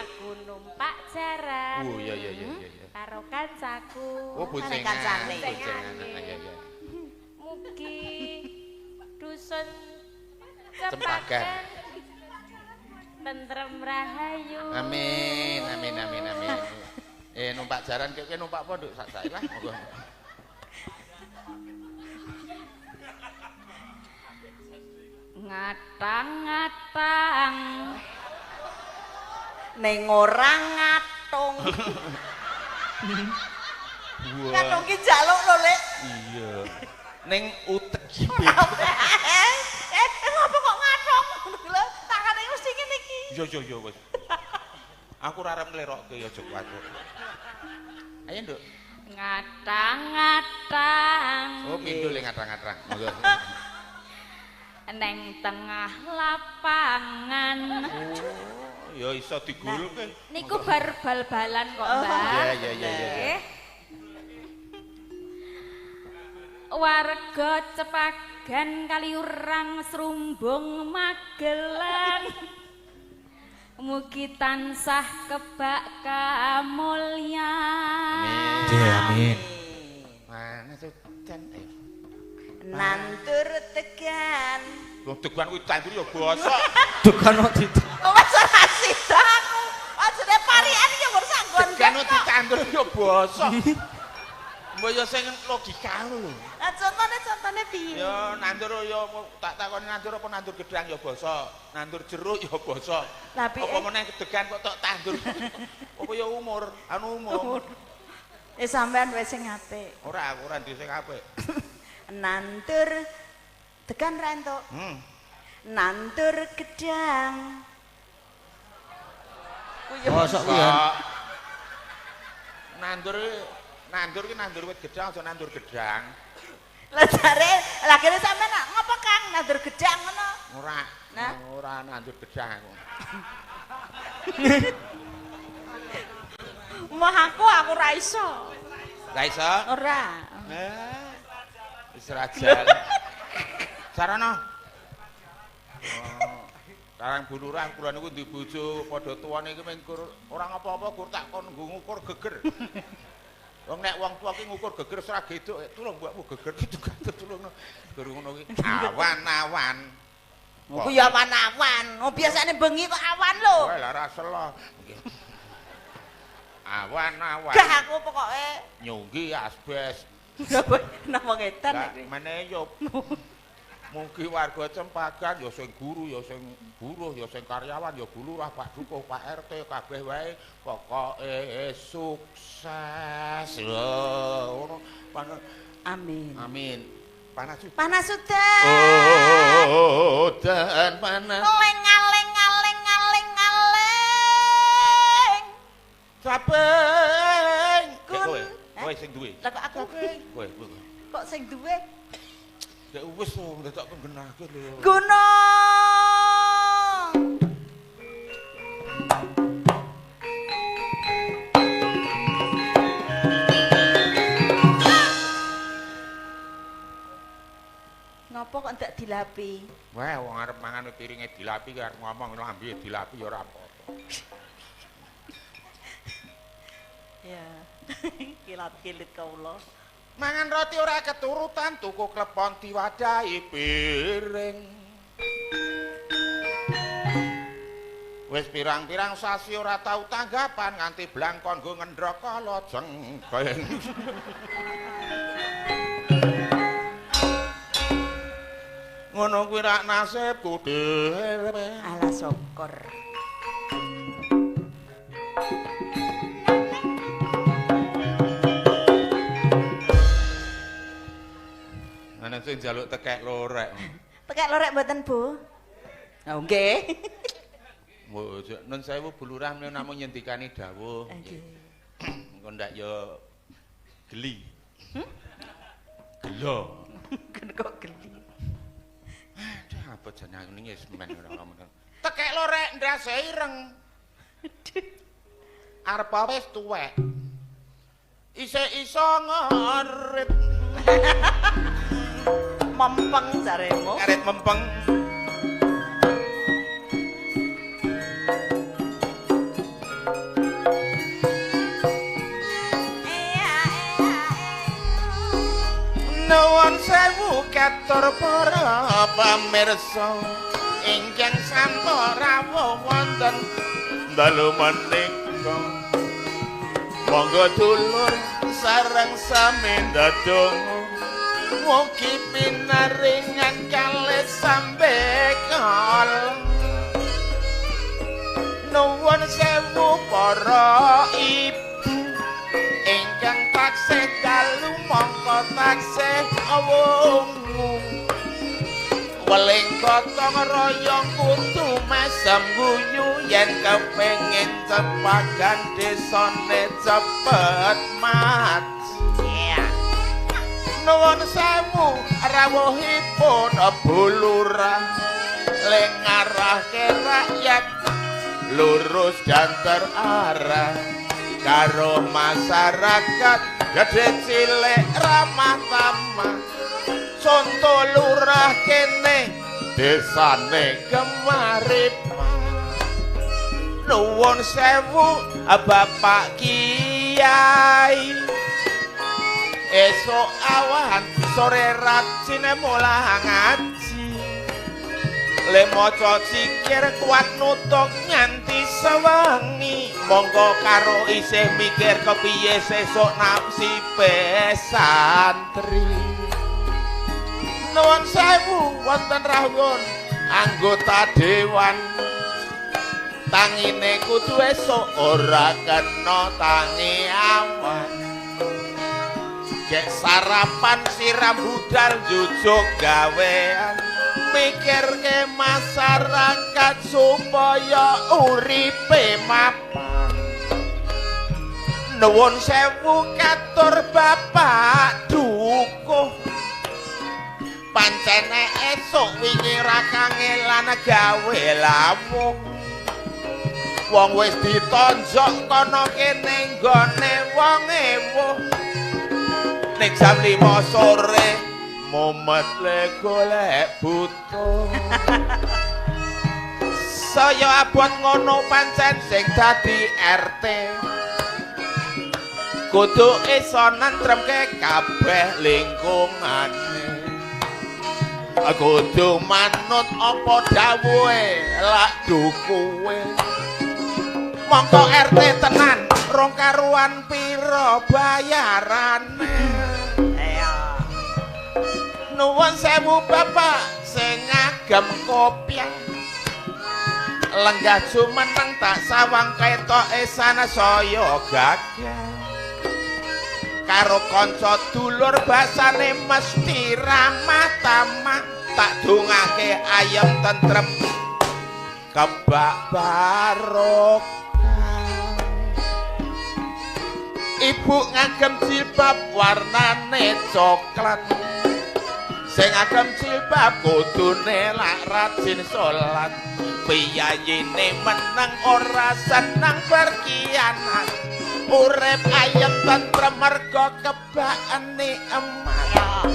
Aku numpak jaran. Oh iya iya iya iya. Karo kancaku. Oh boncengan. Kancane. Boncengan. Iya iya. Mugi dusun Cempagan Cempagan tentrem rahayu. Amin amin amin amin. Numpak jaran kowe numpak apa nduk sak-sak lah monggo. Ngatang-ngatang. Ning ora ngatung. Ngatung ki njaluk lho, Lek. Iya. Ning utek iki. Ngopo kok ngatung? Lho, tangane mesti ngene iki. Yo yo yo wis. Aku ora arep nglerokke ya aja kuwatir. Ayo, Nduk. Ngatang-ngatang. Oh, pindho le ngatang-ngatang. Monggo. Neng tengah lapangan. Oh, ya iso digulke. Niku bar bal-balan kok, Mbak. Iya, iya, iya, iya. Warga Cepagan Kaliurang Srumbung Magelang. Mugi tansah kebak kamulyan. Amin. Amin. Mana sudan? Ayo. Nandur tegan. Wong tegan kuwi tandur ya bosok. Tegan kok dit. Kok wis ora sida aku. Ajene parian ya ora sak nggon. Tegan kok ditandur ya bosok. Mbok ya sing logika lho. Lah contone piye? Ya nandur ya tak takoni nandur apa nandur gedang ya bosok, nandur jeruk ya bosok. Lah piye? Apa meneh degan kok tok tandur. Apa ya umur, anu umur. Sampean wis sing apik. Ora, aku ora duwe sing apik. Nandur degan ra entuk. Nandur gedang. Kuwi ya Bosok kuwi ya. Nandur ki nandur wit gedang aja nandur gedang. Lah jare, lah kene sampean ngopo Kang nandur gedang ngono? Ora. Nah. Ora nandur gedang aku. Moh aku ora iso. Ora iso? Ora. Wis ora jalan. Sarana. Oh. Karang Bu Lurah kula niku duwe bojo padha tuwane iki mung ora ngapa-apa gur tak kon nggo ngukur geger. Wong nek wong tuwa ki ngukur geger ora geduk, tulung mbokmu geger ki tulung. Gur ngono ki awan-awan. Ku ya awan-awan. Oh biasane bengi kok awan lho. Kowe lah ora selo. Awan-awan. Gah aku pokoke nyunggi asbes. Napa ngetan iki? Meneh yo. Mugi warga Cempagan ya sing guru, ya sing buruh, ya sing karyawan, ya Bu Lurah, Pak Dukuh, Pak RT, kabeh wae pokoke sukses. Lho, ngono. Amin. Amin. Panas sudah. Panas sudah. Oh, dan panas. Leng aleng aleng aleng aleng. Capeng. Kowe, kowe sing duwe. Lah kok aku? Kowe, kowe. Kok sing duwe? Ya wis wong dadak nggenahke lho. Gunung. Ngopo kok ndak dilapi? Wah, wong arep mangan piringe dilapi arep ngomong lambe dilapi ya ora apa-apa. Ya. Kilat-kilit kawula. Mangan roti ora keturutan, tuku klepon diwadahi piring. Wis pirang-pirang sasi ora tau tanggapan nganti blangkon nggo ngendhok kala jengkeng. Ngono kuwi rak nasibku dhewe. Alah syukur. Ana sing njaluk tekek lorek. Tekek lorek mboten, Bu? Oh, nggih. Mbok nun sewu Bu Lurah menawa namung nyendikani dawuh. Nggih. Engko ndak ya geli. Gelo. Kok geli. Aduh, apa jane aku ning wis men ora ngomong. Tekek lorek ndase ireng. Arep wis tuwek. Isih iso ngarit. Mempeng jaremu. Ngarit mempeng. Nuwun sewu katur para pamirsa ingkang sampun rawuh wonten dalu menika. Monggo dulur sareng sami ndadonga mugi pinaringan kalih sambekala. Nuwun sewu para ibu ingkang taksih dalu mongko taksih wungu. Weling gotong royong kudu mesem guyu yen kepengin cepagan desane cepet maju. Iya. Nuwun sewu rawuhipun Bu Lurah le ngarahke rakyat lurus dan terarah karo masyarakat gedhe cilik ramah tamah. Conto lurah kene desane Gemaripan. Nuwun sewu Bapak Kiai, esuk awan sore rajine mulah ngaji, le maca zikir kuat nutuk nganti sewengi. Monggo karo isih mikir kepiye sesuk nafsibe santri. Nuwun sewu wonten rawuh anggota dewan, tangine kudu esuk ora kena tangi awan. Gek sarapan siram budal jujuk gawean, mikirke masyarakat supaya uripe mapan. Nuwun sewu katur Bapak Dukuh, pancene esuk wingi ra kangelan gawe lawuh. Wong wis ditonjok kono kene nggone wong ewuh. Ning jam 5 sore mumet le golek butuh. Saya abot ngono pancen sing dadi RT kudu iso nentremke kabeh lingkungane. Kudu manut apa dawuhe lak dukuwe. Mongko RT tenan rong karuan pira bayarane. Nuwun sewu Bapak sing ngagem kopiah, lenggah jumeneng tak sawang ketoke sana saya gagah. Karo kanca dulur basane mesti ramah tamah, tak dongake ayem tentrem kebak barokah. Ibu ngagem jilbab warnane coklat, sing ngagem jilbab kudune lak rajin salat. Piyayine meneng ora seneng berkhianat, urip ayem tentrem mergo kebakane emas.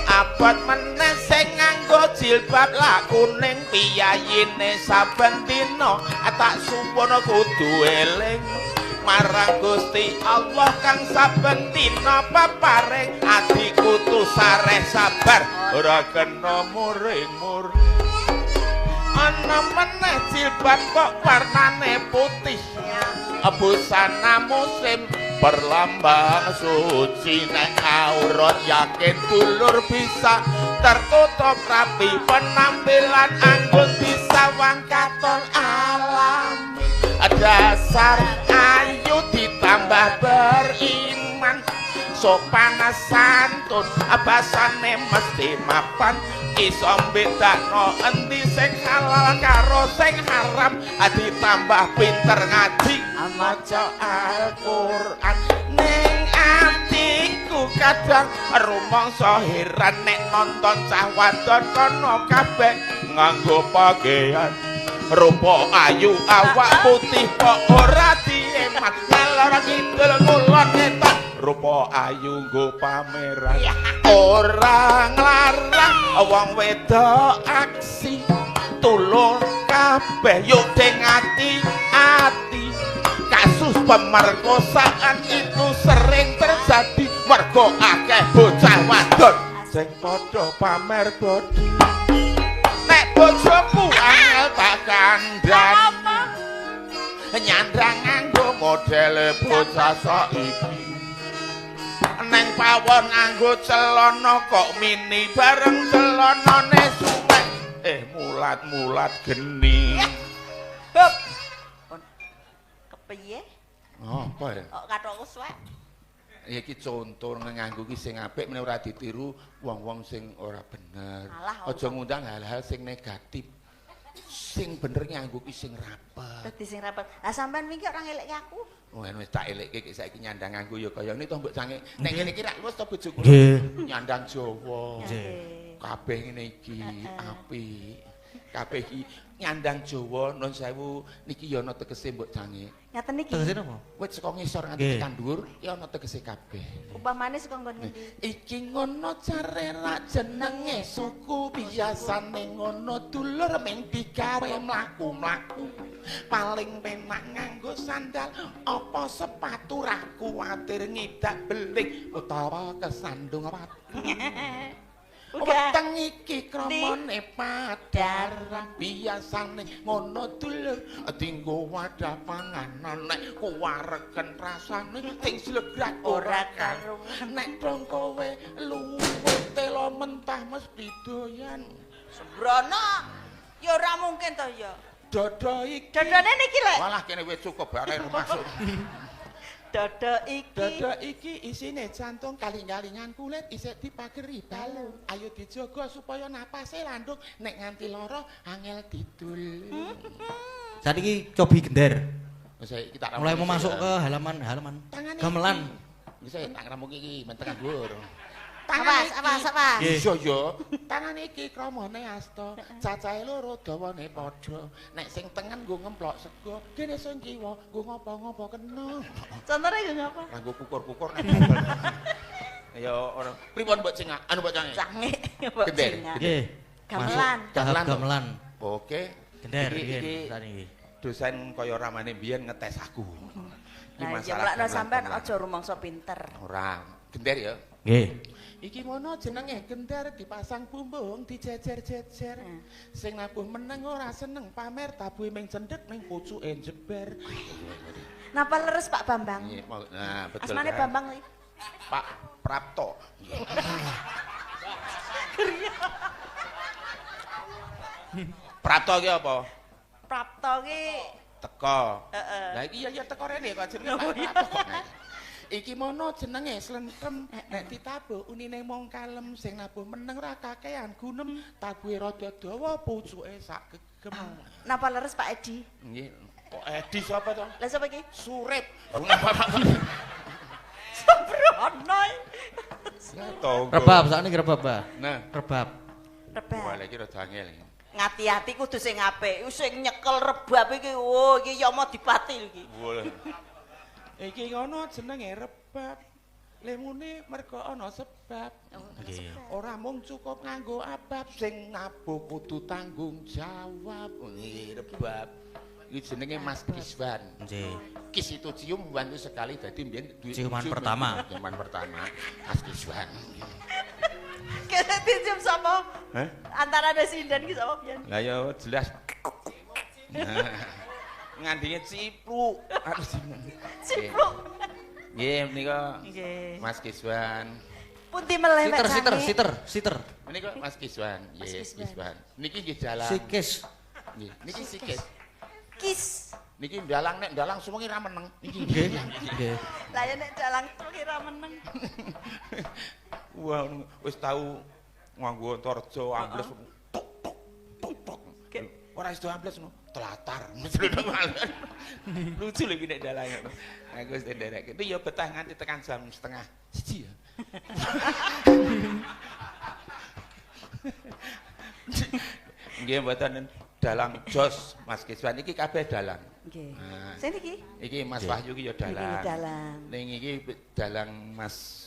Abot meneh sing nganggo jilbab lak kuning, piyayine saben dina tak suwun kudu eling marang Gusti Allah kang saben dina paparing. Ati kudu sareh sabar ora kena muring-muring. Ana meneh jilbab kok warnane putih, busana muslim berlambang suci. Nek aurat yakin dulur bisa tertutup rapi, penampilan anggun disawang katon alami. Dasar ayu ditambah beriman, sopan santun basane mesti mapan. Iso mbedakno endi sing halal karo sing haram, ditambah pinter ngaji maca Al-Qur'an. Ning atiku kadang rumangsa heran nek nonton cah wadon kono kabeh nganggo pakaian rupa ayu awak putih kok ora dieman. Ngalor ngidul ngulon ngetan rupa ayu nggo pameran. Ora nglarang wong wedok aksi, tulung kabeh yuk ding ati-ati. Kasus pemerkosaan itu sering terjadi mergo akeh bocah wadon sing padha pamer bodi. Nek bojoku angel tak kandhani, nyandang nganggo modele bocah saiki. Neng pawon nganggo celana kok mini, bareng celanane suwek mulat-mulat geni. Hup. Piye? Oh, apa ya? Kok kathokku suwek? Ya iki conto nganggo ki sing apik meneh ora ditiru wong-wong sing ora bener. Aja ngundang hal-hal sing negatif. Sing bener nganggo ki sing rapet. Dadi sing rapet. Lah sampean wingi ora ngelekke aku. Oh, wis tak elekke iki saiki nyandang nganggo ya kaya ngene to mbok cange. Nek ngene iki rak luwes to bojoku. Nyandang Jawa. Kabeh ngene iki apik. Kabeh iki nyandang Jawa nun sewu niki ya ana tegese mbok cange. Ngaten niki. Tegese napa? Wit saka ngisor nganti tekan dhuwur ya ana tegese kabeh. Upamane saka nggon ngendi? Iki ngono care ra jenenge suku biasane ngono dulur ming digawe mlaku-mlaku. Paling penak nganggo sandal apa sepatu ra kuwatir ngidak beling utawa kesandung watu. Weteng iki kramane padharan biasane ngono dulur dinggo wadah panganan nek kuwareken rasane sing slegrak ora karo nek dong kowe luwih telo mentah mesti doyan. Sembrono ya ora mungkin to ya. Dodo iki. Dodone niki lek. Walah kene wis cukup bare masuk. Dodo iki. Dodo iki isine jantung kaling-kalingan kulit isih dipageri balung. Ayo dijaga supaya napase landung nek nganti lara angel didul. Saiki cobi gender. Wis iki tak mulai mau masuk ke halaman-halaman gamelan. Wis tak ngramung iki men tekan dhuwur. Awas, awas, awas. Iya ya. Tangan iki kramane asta, cacahe loro dawane padha. Nek sing tengen nggo ngemplok sego, dene sing kiwa nggo ngopo-ngopo kena. Contone nggo ngopo? Nganggo kukur-kukur nek. Ya ora. Pripun mbok cengak? Anu mbok cangik. Cangik mbok cengak. Nggih. Gamelan. Gamelan. Oke. Gender iki saniki. Dosen kaya ramane mbiyen ngetes aku. Iki masalah. Lah sampean aja rumangsa pinter. Ora. Gender ya. Nggih. Iki mono jenenge gender dipasang bumbung dijejer-jejer. Sing nabuh meneng ora seneng pamer tabuhe ming cendhek ning pucuke jeber. Napa leres Pak Bambang? Nah, betul. Asmane Bambang iki. Pak Prapto. Prapto ki apa? Prapto ki teko. Heeh. Lah iki ya teko rene kok jenenge Pak Prapto kok. Iki mono jenenge slentem nek ditabuh unine mung kalem sing nabuh meneng ra kakean gunem tabuhe rada dawa pucuke sak gegem. Napa leres Pak Edi? Nggih. Kok Edi sapa to? Lah sapa iki? Surip. Napa Pak? Sembrono. Rebab sakniki rebab, Mbah. Nah, rebab. Rebab. Wah, iki rada angel. Ngati-ati kudu sing apik. Sing nyekel rebab iki, oh iki ya mau dipati iki. Boleh. Iki ngono jenenge rebab. Lemune mergo ana sebab. Ora mung cukup nganggo abab sing nabuh kudu tanggung jawab. Iki rebab. Iki jenenge Mas Kiswan. Nggih. Kis itu cium wan itu sekali dadi mbiyen ciuman pertama. Ciuman pertama Mas Kiswan. Kene dicium sapa? Heh? Antarane sinden ki sapa biyen? Lah ya jelas. Ngandinge cipluk. Cipluk. Nggih menika nggih. Mas Kiswan. Pundi meleh mek Siter siter siter. Menika Mas Kiswan. Nggih, Kiswan. Niki nggih dalang. Sikis. Nggih, niki sikis. Kis. Niki ndalang nek ndalang suwengi ra meneng. Niki nggih. Nggih. Lah ya nek dalang suwengi ra meneng. Wah, wis tau nganggo Antarja ambles tok tok tok tok. Ora iso ambles ngono. Telatar. Lucu lho iki nek dalang ngono. Aku wis nderek. Itu ya betah nganti tekan jam 12:30 ya. Nggih mboten dalang jos Mas Kiswan iki kabeh dalang. Nggih. Sing iki? Iki Mas Wahyu iki ya dalang. Ning iki dalang Mas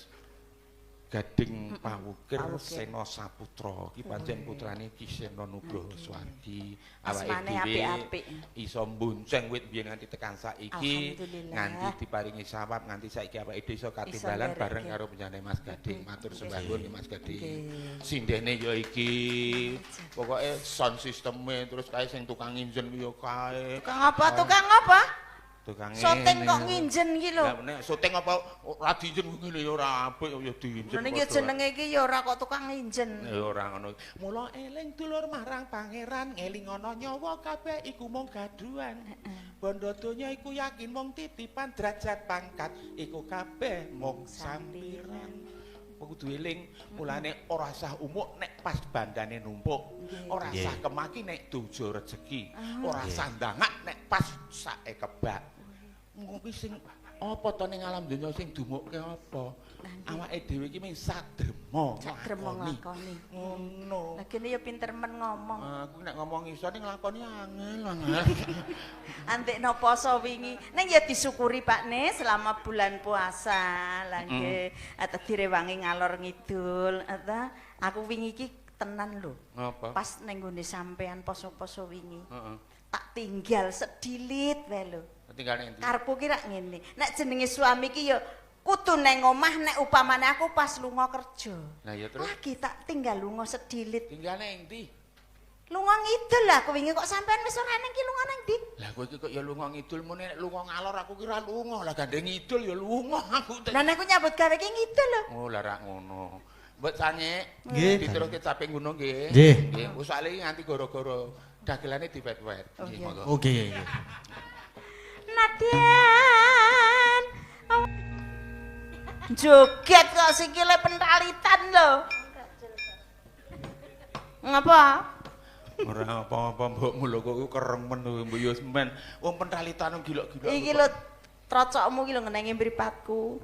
Gading Pawukir Sena Saputra iki pancen putrane Ki Sena Nugroho Suwardi. Awake dhewe iso mbonceng wit biyen nganti tekan saiki, nganti diparingi sawab nganti saiki awake dhewe iso katimbalan bareng karo penjane Mas Gading. Matur sembah nuwun Mas Gading. Sindene ya iki pokoke sound systeme terus kae sing tukang nginjen ya kae. Tukang apa? Tukang apa? Tukang syuting kok nginjen iki lho. Lah nek syuting apa ora diinjen ngene ya ora apik ya diinjen. Nek iki jenenge iki ya ora kok tukang nginjen. Ya ora ngono. Mula eling dulur marang pangeran, ngeling ana nyawa kabeh iku mung gaduhan. Bondo donya iku yakin mung titipan derajat pangkat iku kabeh mung sampiran. Kudu eling, mulane ora sah umuk nek pas bandane numpuk, ora sah kemaki nek dojo rejeki, ora sah ndangak nek pas sake kebak. Kuwi sing apa to ning alam donya sing dumukke apa? Awake dhewe iki mung sadrema nglakoni. Ngono. Lah kene ya pinter men ngomong. Aku nek ngomong iso ning nglakoni angel angel. Antekno poso wingi. Ning ya disyukuri Pak Ne selama bulan puasa. Lah nggih, ate direwangi ngalor ngidul. Ata aku wingi iki tenan lho. Ngapa? Pas ning nggone sampean poso-poso wingi. Heeh. Tak tinggal sedilit wae lho. Tinggal ning endi? Karepku ki rak ngene. Nek jenenge suami ki ya kudu neng omah nek upamane aku pas lunga kerja. Lah ya terus? Lagi tak tinggal lunga sedilit. Tinggal neng endi? Lunga ngidul lah aku wingi kok sampean wis ora neng ki lunga nang ndi? Lah kowe iki kok ya lunga ngidul muni nek lunga ngalor aku kira lunga. Lah gandeng ngidul ya lunga aku. Lah nek aku nyambut gawe ki ngidul lho. Oh lah rak ngono. Mbok Sanyek, diteruske caping gunung nggih. Nggih. Nggih, soalé iki nganti gara-gara dagelane diwet-wet. Nggih monggo. Oke nggih. Nadyan joget kok sikile pentalitan lho. Ngapa? Ora apa-apa mbok mulo kok kereng men mbok yo semen. Wong pentalitan gilok-gilok. Iki lho trocokmu iki lho ngenenge mripatku.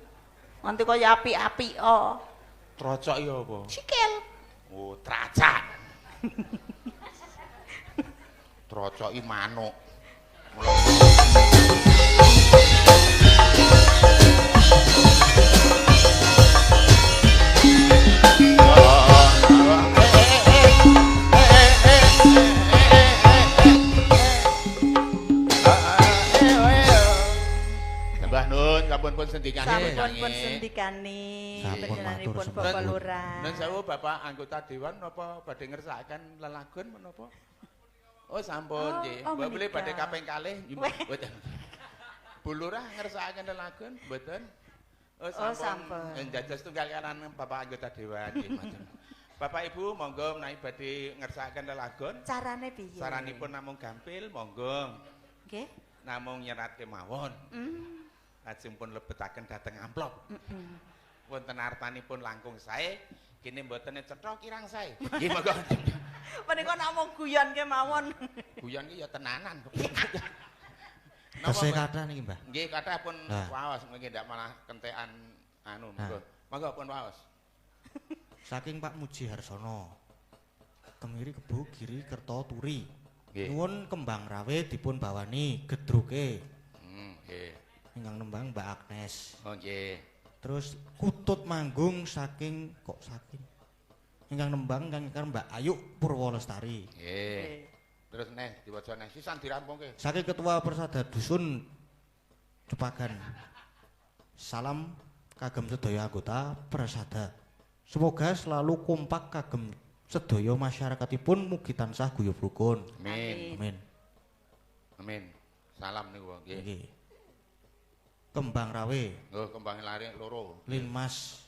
Nganti kaya api-api o. Trocok ya apa? Sikil. Oh, tracak. Trocok iki manuk. Mbah Nun, sampun pun sendikane. Sampun pun sendikane. Panjenenganipun Bapak Lurah. Nun sewu Bapak anggota dewan napa badhe ngersakaken lelagon menapa? Oh sampun nggih. Mbok bilih badhe kaping kalih mboten. Bu Lurah ngersakaken lelagon mboten? Oh sampun. Njajah setunggal kanan Bapak anggota dewan nggih mboten. Bapak Ibu monggo menawi badhe ngersakaken lelagon. Carane piye? Saranipun namung gampil monggo. Nggih. Namung nyerat kemawon. Lajeng pun lebetaken dhateng amplop. Wonten artanipun langkung sae, kene mboten cetha kirang sae. Nggih monggo. Menika namung guyon kemawon. Guyon ki ya tenanan. Tesih kathah niki, Mbah. Nggih, kathah pun waos mungkin ndak malah kentekan anu monggo. Monggo pun waos. Saking Pak Muji Harsono. Kemiri Kebo Giri Kerto Turi. Nuwun kembang rawe dipun bawani gedruke. Nggih. Ingkang nembang Mbak Agnes. Oh nggih. Terus kutut manggung saking kok saking ingkang nembang ingkang Mbak Ayu Purwo Lestari. Nggih. Terus neh diwaca neh sisan dirampungke. Saking Ketua Persada Dusun Cepagan. Salam kagem sedaya anggota Persada. Semoga selalu kompak kagem sedaya masyarakatipun mugi tansah guyub rukun. Amin. Amin. Amin. Salam niku nggih. Nggih. Kembang Rawe. Oh, kembang lare loro. Linmas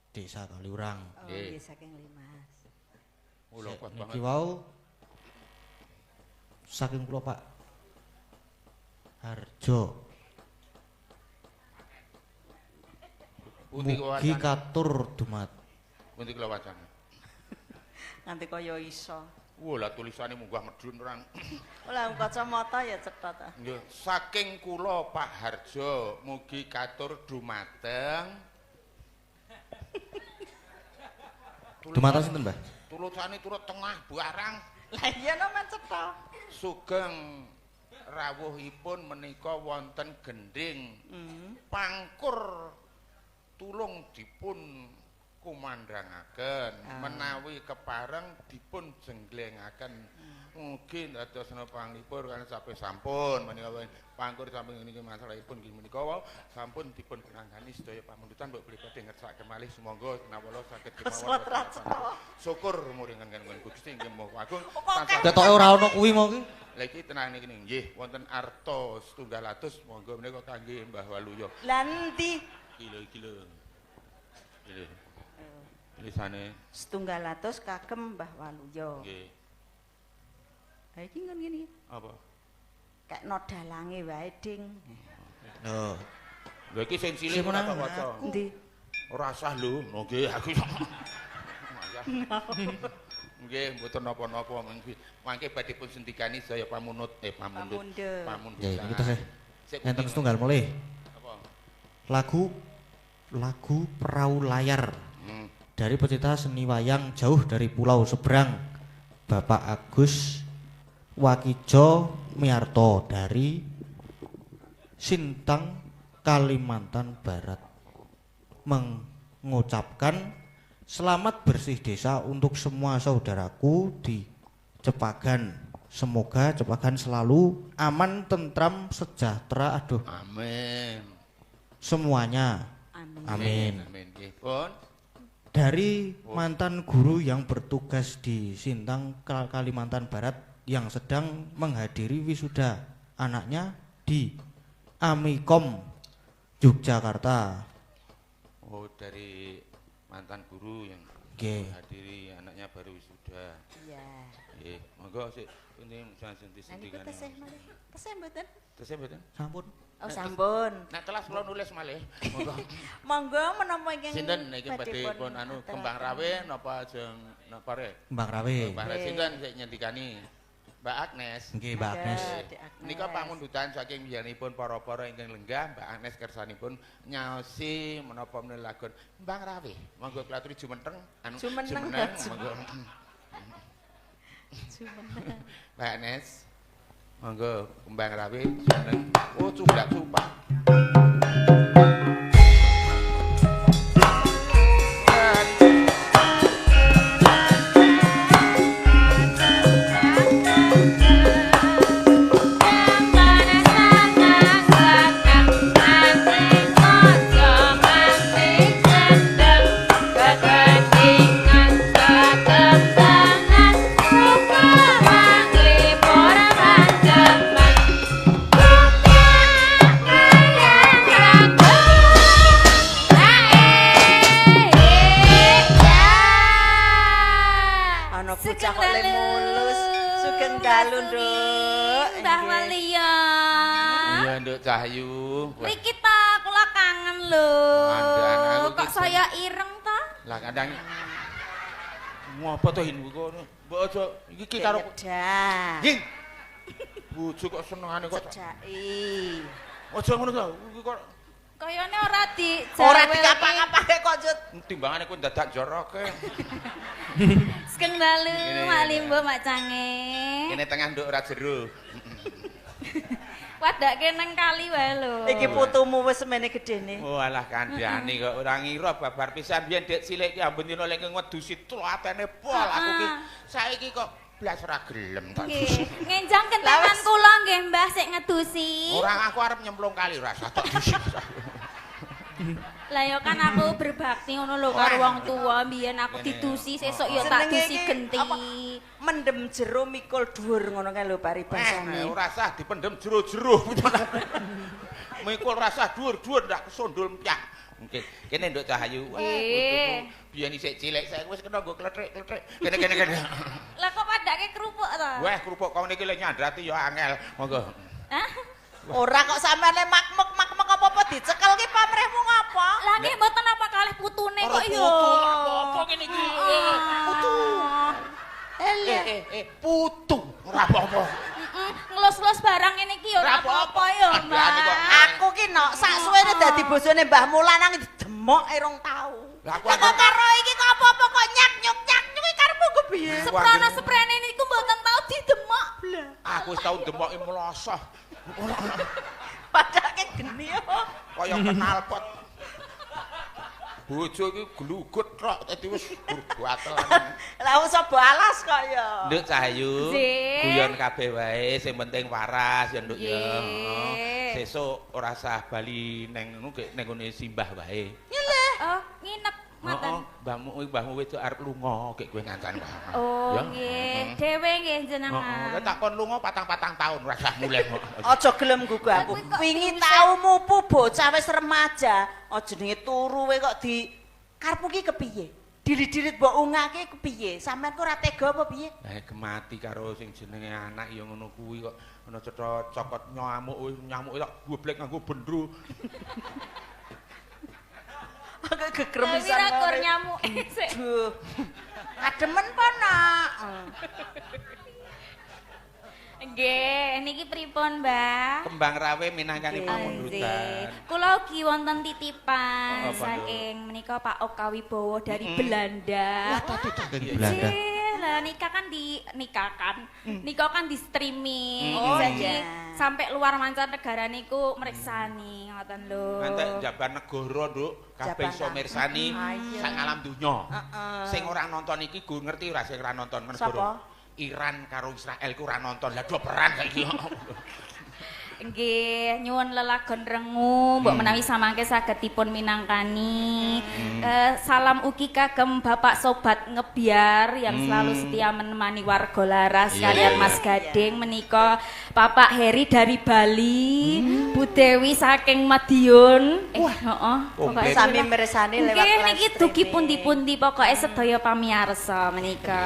Desa Kaliurang. Oh, nggih saking Linmas. Oh, lho kuat banget. Niki wau saking kula Pak Harjo. Mugi katur dumat. Pundi kula wacane? Nganti kaya iso. Wah, lah tulisane munggah medhun terang. Lah kacamata ya cetha ta. Nggih, saking kula Pak Harjo mugi katur dumateng. Dumateng sinten, Mbah? Tulisane turut tengah barang. Lah iya no men cetha. Sugeng rawuhipun menika wonten gendhing. Pangkur tulung dipun kumandhangaken menawi kepareng dipun jengglengaken. Mugi dadosna panglipur kan sampe sampun menika pangkur sampun niki masalahipun nggih menika wau sampun dipun pinanggani sedaya pamundutan mbok bilih badhe ngersakaken malih sumangga nawala saged kemawon. Syukur muringan Gusti inggih Maha Agung. Ketoke ora ana kuwi mau ki. Lha iki tenang niki nggih wonten arta setunggal atus monggo menika kangge Mbah Waluyo. Lah endi? Iki lho iki lho. Iki lho. Tulisane setunggal atus kagem Mbah Waluyo. Nggih. Ha iki ngon ngene iki. Apa? Kekno dalange wae, Ding. Lho. Lho iki sing cilik ora tak waca. Endi? Ora sah lho. Nggih, aku. Nggih, mboten napa-napa mangke badhe pun sendikani sedaya pamunut pamundhut. Pamundhut. Nggih, niku tesih. Enten setunggal malih. Apa? Lagu Perahu Layar. Dari pecinta seni wayang jauh dari pulau seberang, Bapak Agus Wakijo Miarto dari Sintang, Kalimantan Barat, mengucapkan selamat bersih desa untuk semua saudaraku di Cepagan. Semoga Cepagan selalu aman, tentram, sejahtera. Aduh. Amin. Semuanya. Amin. Amin. Amin. Dari mantan guru yang bertugas di Sintang, Kalimantan Barat yang sedang menghadiri wisuda anaknya di Amikom Yogyakarta. Oh, dari mantan guru yang menghadiri anaknya baru wisuda. Iya. Nggih, monggo sik ini senti-sentikan. Tesih malih. Tesih mboten? Tesih mboten? Sampun. Oh, sampun. Nek telas kula nulis malih. Monggo. Monggo menapa ingkang sinten niki badhe pun anu Kembang Rawe napa ajeng napa rek? Kembang Rawe. Kembang Rawe sinten sik nyendikani? Mbak Agnes. Nggih, Mbak Agnes. Nika pamundutan saking biyanipun para-para ingkang lenggah, Mbak Agnes kersanipun nyaosi menapa menawi lagon Kembang Rawe. Monggo kula aturi jumeneng anu jumeneng monggo. Jumeneng. Mbak Agnes. Monggo Kembang Rawe jumeneng. Oh, cublak cupak. Cahyu. Mriki ta kula kangen lho. Kok saya ireng ta? Lah kadang ngopo to hin kono? Mbok aja iki karo Hing. Bojo kok senengane kok cedhaki. Aja ngono to. Iki kok kayane ora di ora dikapak-kapake kok Jut. Timbangane kowe dadak joroke. Sugeng dalu Mak Limbo Mak Cange. Kene tengah nduk ora jero. Wadake nang kali wae lho. Iki putumu wis semene gedene. Oh alah kandhane kok ora ngira babar pisan biyen dek cilik ki ambun dina lek ngedusi tlatene pol aku ki saiki kok blas ora gelem tak. Nggih. Ngenjang kentenan kula nggih Mbah sik ngedusi. Ora aku arep nyemplung kali ora usah tak dusi. Lah ya kan aku berbakti ngono lho karo wong tuwa, biyen aku didusi sesuk ya tak dusi genti. Mendem jero mikul dhuwur ngono kae lho paribasane. Ora usah dipendem jero-jero. Mikul rasah dhuwur-dhuwur ndak kesundul empyak. Nggih, kene Nduk Cahayu. Wah, biyen isih cilik saiki wis kena nggo klethik-klethik. Kene kene kene. Lah kok padake kerupuk to? Wah, kerupuk kok niki lek nyandrati ya angel. Monggo. Hah? Ora kok sampean le makmek-makmek apa-apa dicekel ki pamrihmu ngapa? Lah nggih mboten apa kalih putune kok ya. Putu apa-apa ngene iki. Putu. Putu ora apa-apa. Ngelus-ngelus barang ngene iki ya ora apa-apa ya, Mbak. Aku ki nok sak suwene dadi bojone Mbah Mulanang didemoke rong tau. Lah kok karo iki kok apa-apa kok nyak-nyuk-nyak-nyuk iki karepmu ku piye? Seprana-seprene niku mboten tau didemok. Aku wis tau demoki mlosoh. Padake geni yo. Kaya knalpot. Bojo iki glugut tok dadi wis gatel. Lah wis balas kok ya. Nduk Cahayu, guyon kabeh wae sing penting waras ya Nduk ya. Sesuk ora usah bali neng ngono neng ngene simbah wae. Nyeleh. Oh, nginep ngoten. Heeh, mbahmu wedok arep lunga gek kowe ngancani. Oh, nggih. Dhewe nggih jenengan. Heeh, tak kon lunga patang-patang taun ora usah mulih kok. Aja gelem nggugu aku. Wingi tau mupu bocah wis remaja, oh jenenge turu we kok di karepmu ki kepiye? Dirit-dirit mbok ungake kepiye? Sampeyan ku ora tega apa piye? Lah gemati karo sing jenenge anak ya ngono kuwi kok ana cetha cokot nyamuk nyamuk tak goblek nganggo bendru. Aku gegremisan. Tapi ra kur nyamuk sik. Duh. Ademen po nak. Nggih, niki pripun, Mbah? Kembang rawe minangkani pamundutan. Kula ugi wonten titipan saking menika Pak Oka Wibowo dari Belanda. Wah, tadi saking Belanda. Lah nikah kan di nikahkan. Nikah kan di streaming. Jadi sampai luar mancanegara niku mriksani ngoten lho. Ngantek jaban negara, Nduk, kabeh iso mirsani sak alam donya. Sing ora nonton iki go ngerti ora sing ora nonton negara. Iran karo Israel ku ora nonton. Lah do perang saiki. Nggih, nyuwun lelagon rengu, mbok menawi samangke saged dipun minangkani. Salam ugi kagem Bapak Sobat Ngebiar yang selalu setia menemani warga Laras kalian Mas Gading menika Bapak Heri dari Bali, Bu Dewi saking Madiun. Heeh, pokoke sami mirsani lewat live. Nggih niki dugi pundi-pundi pokoke sedaya pamirsa menika.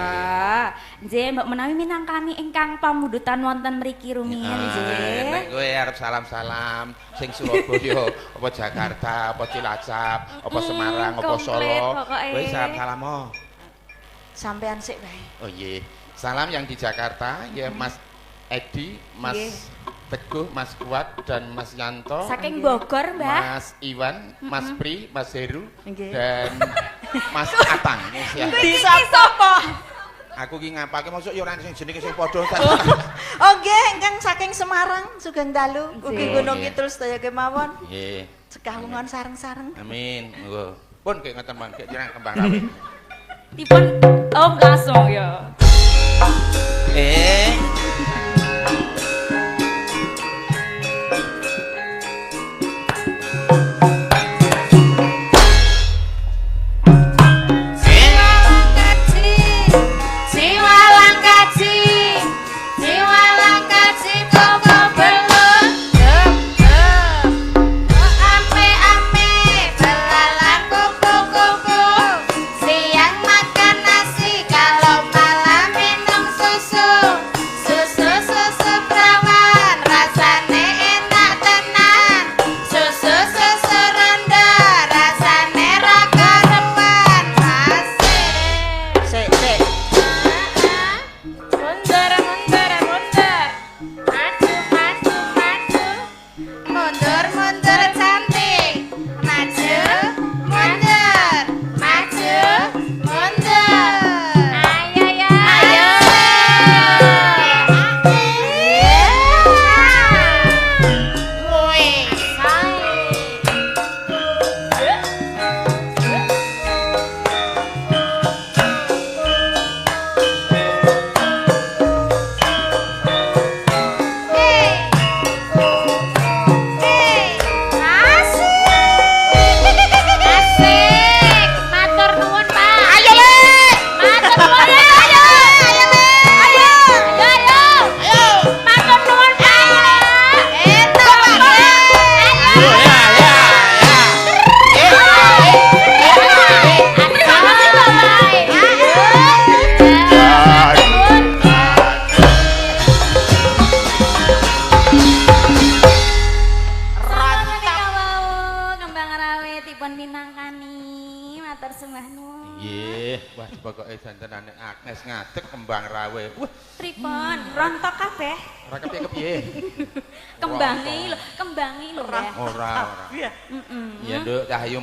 Nggih, mbok menawi minangkani ingkang pamundutan wonten mriki rumiyin nggih. Kowe arep salam-salam sing Surabaya, apa Jakarta, apa Cilacap, apa Semarang, apa Solo. Kowe salam-salam oh. Sampean sik wae. Oh nggih. Salam yang di Jakarta ya Mas Edi, Mas Teguh, Mas Kuat dan Mas Yanto. Saking Bogor, Mbah. Mas Iwan, Mas Pri, Mas Heru dan Mas Atang. Iki sapa? Aku ki ngapake mosok ya ora sing jenenge sing padha. Oh nggih, ingkang saking Semarang sugeng dalu. Ugi Gunung Kidul sedaya kemawon. Nggih. Sekawungan sareng-sareng. Amin. Monggo. Pun kek ngoten mawon kek jeneng kembang rawe. Dipun om langsung ya.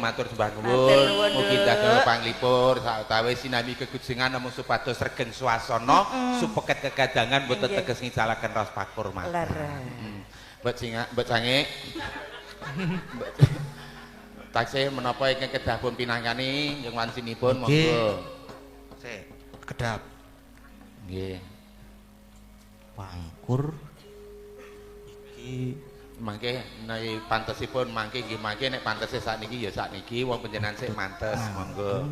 Matur sembah nuwun mugi dagel panglipur sawetawis sinambi kegujengan namung supados regeng swasana supeket kekadangan boten teges ngicalaken raos pakurmatan. Mbok singak mbok sange taksih menapa ingkang kedah pun pinangkani yang wancinipun monggo. Sik kedap. Nggih. Pangkur iki mangke nek pantesipun mangke nggih mangke nek pantese sakniki ya sakniki wong panjenengan sik mantes monggo.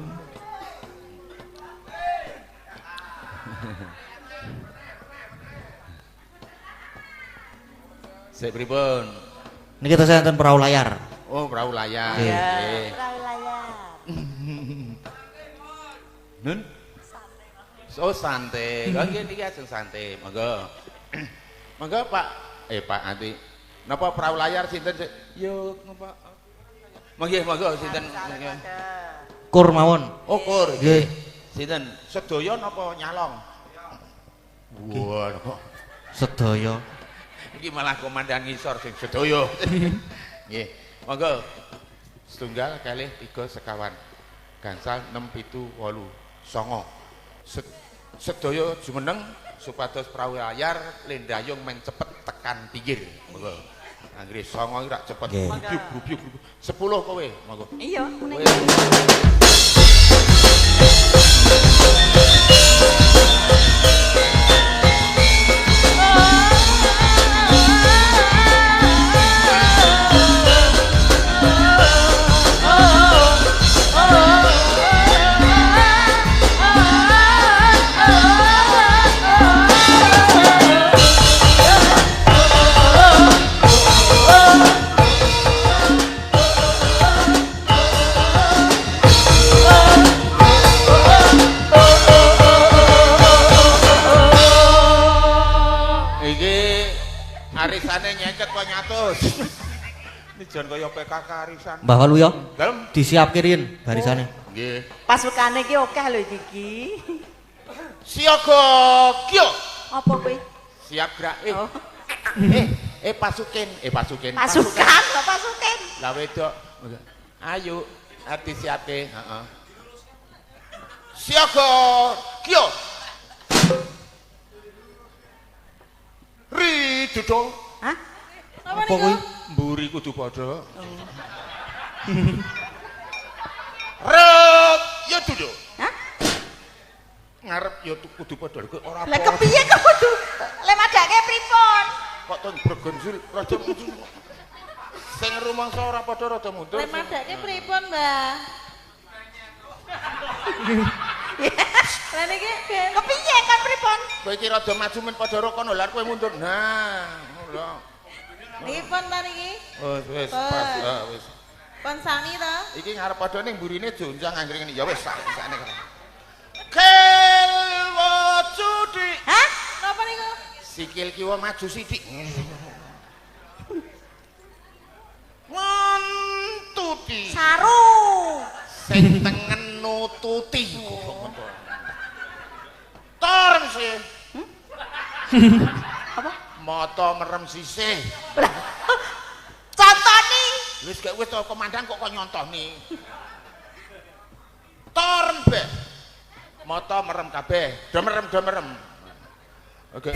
Sik pripun? Niki tesih enten perahu layar. Oh, perahu layar. Nggih. Perahu layar. Nun? Oh santai. Nggih niki ajeng santai. Monggo. Monggo Pak. Pak Andi. Napa perahu layar sinten? Yo napa? Monggo monggo sinten? Kur mawon. Oh kur nggih. Sinten? Sedaya napa nyalong? Wah, napa? Sedaya. Iki malah komandan ngisor sing sedaya. Nggih. Monggo. Setunggal kalih 3 sekawan. Gangsal 6 7 8 9. Sedaya jumeneng supados perahu layar lendayung men cepet tekan pinggir. Monggo. Anggere 9 iki rak cepet. Grubyuk grubyuk. 10 kowe, monggo. Iya, kowe. Arisane nyeket kok nyatus. Ini jan kaya PKK arisan. Mbah Waluyo. Dalem disiapke riyin barisane. Nggih. Pasukane iki akeh lho iki. Siaga kyo. Apa kuwi? Siap gerak. Pasukin, pasukin. Pasukan, kok pasukin. Lah wedok. Ayo, ati siapke, heeh. Siaga kyo. Ridudo. Hah? Apa kuwi? Mburi kudu padha. Rep ya dudu. Hah? Ngarep ya kudu padha kok ora apa. Lah kepiye kok kudu? Le madake pripun? Kok to bergonjul rada mundur. Sing rumangsa ora padha rada mundur. Le madake pripun, Mbah? Lah niki kepiye kan pripun? Kowe iki rada maju men padha rokono lha kowe mundur. Nah, ngono. Niki pun ta niki? Oh, wis pas, wis. Pun sami to? Iki ngarep padha ning mburine jonjang anggere ngene. Ya wis sakne. Kelwo cudik. Hah? Napa niku? Sikil kiwa maju sithik. Ngentuti. Saru. Sing tengen nututi. Torem sih. Apa? Mata merem sisih. Contoni. Wis gak wis to komandan kok kok nyontoni. Torem be. Mata merem kabeh. Do merem, do merem. Oke.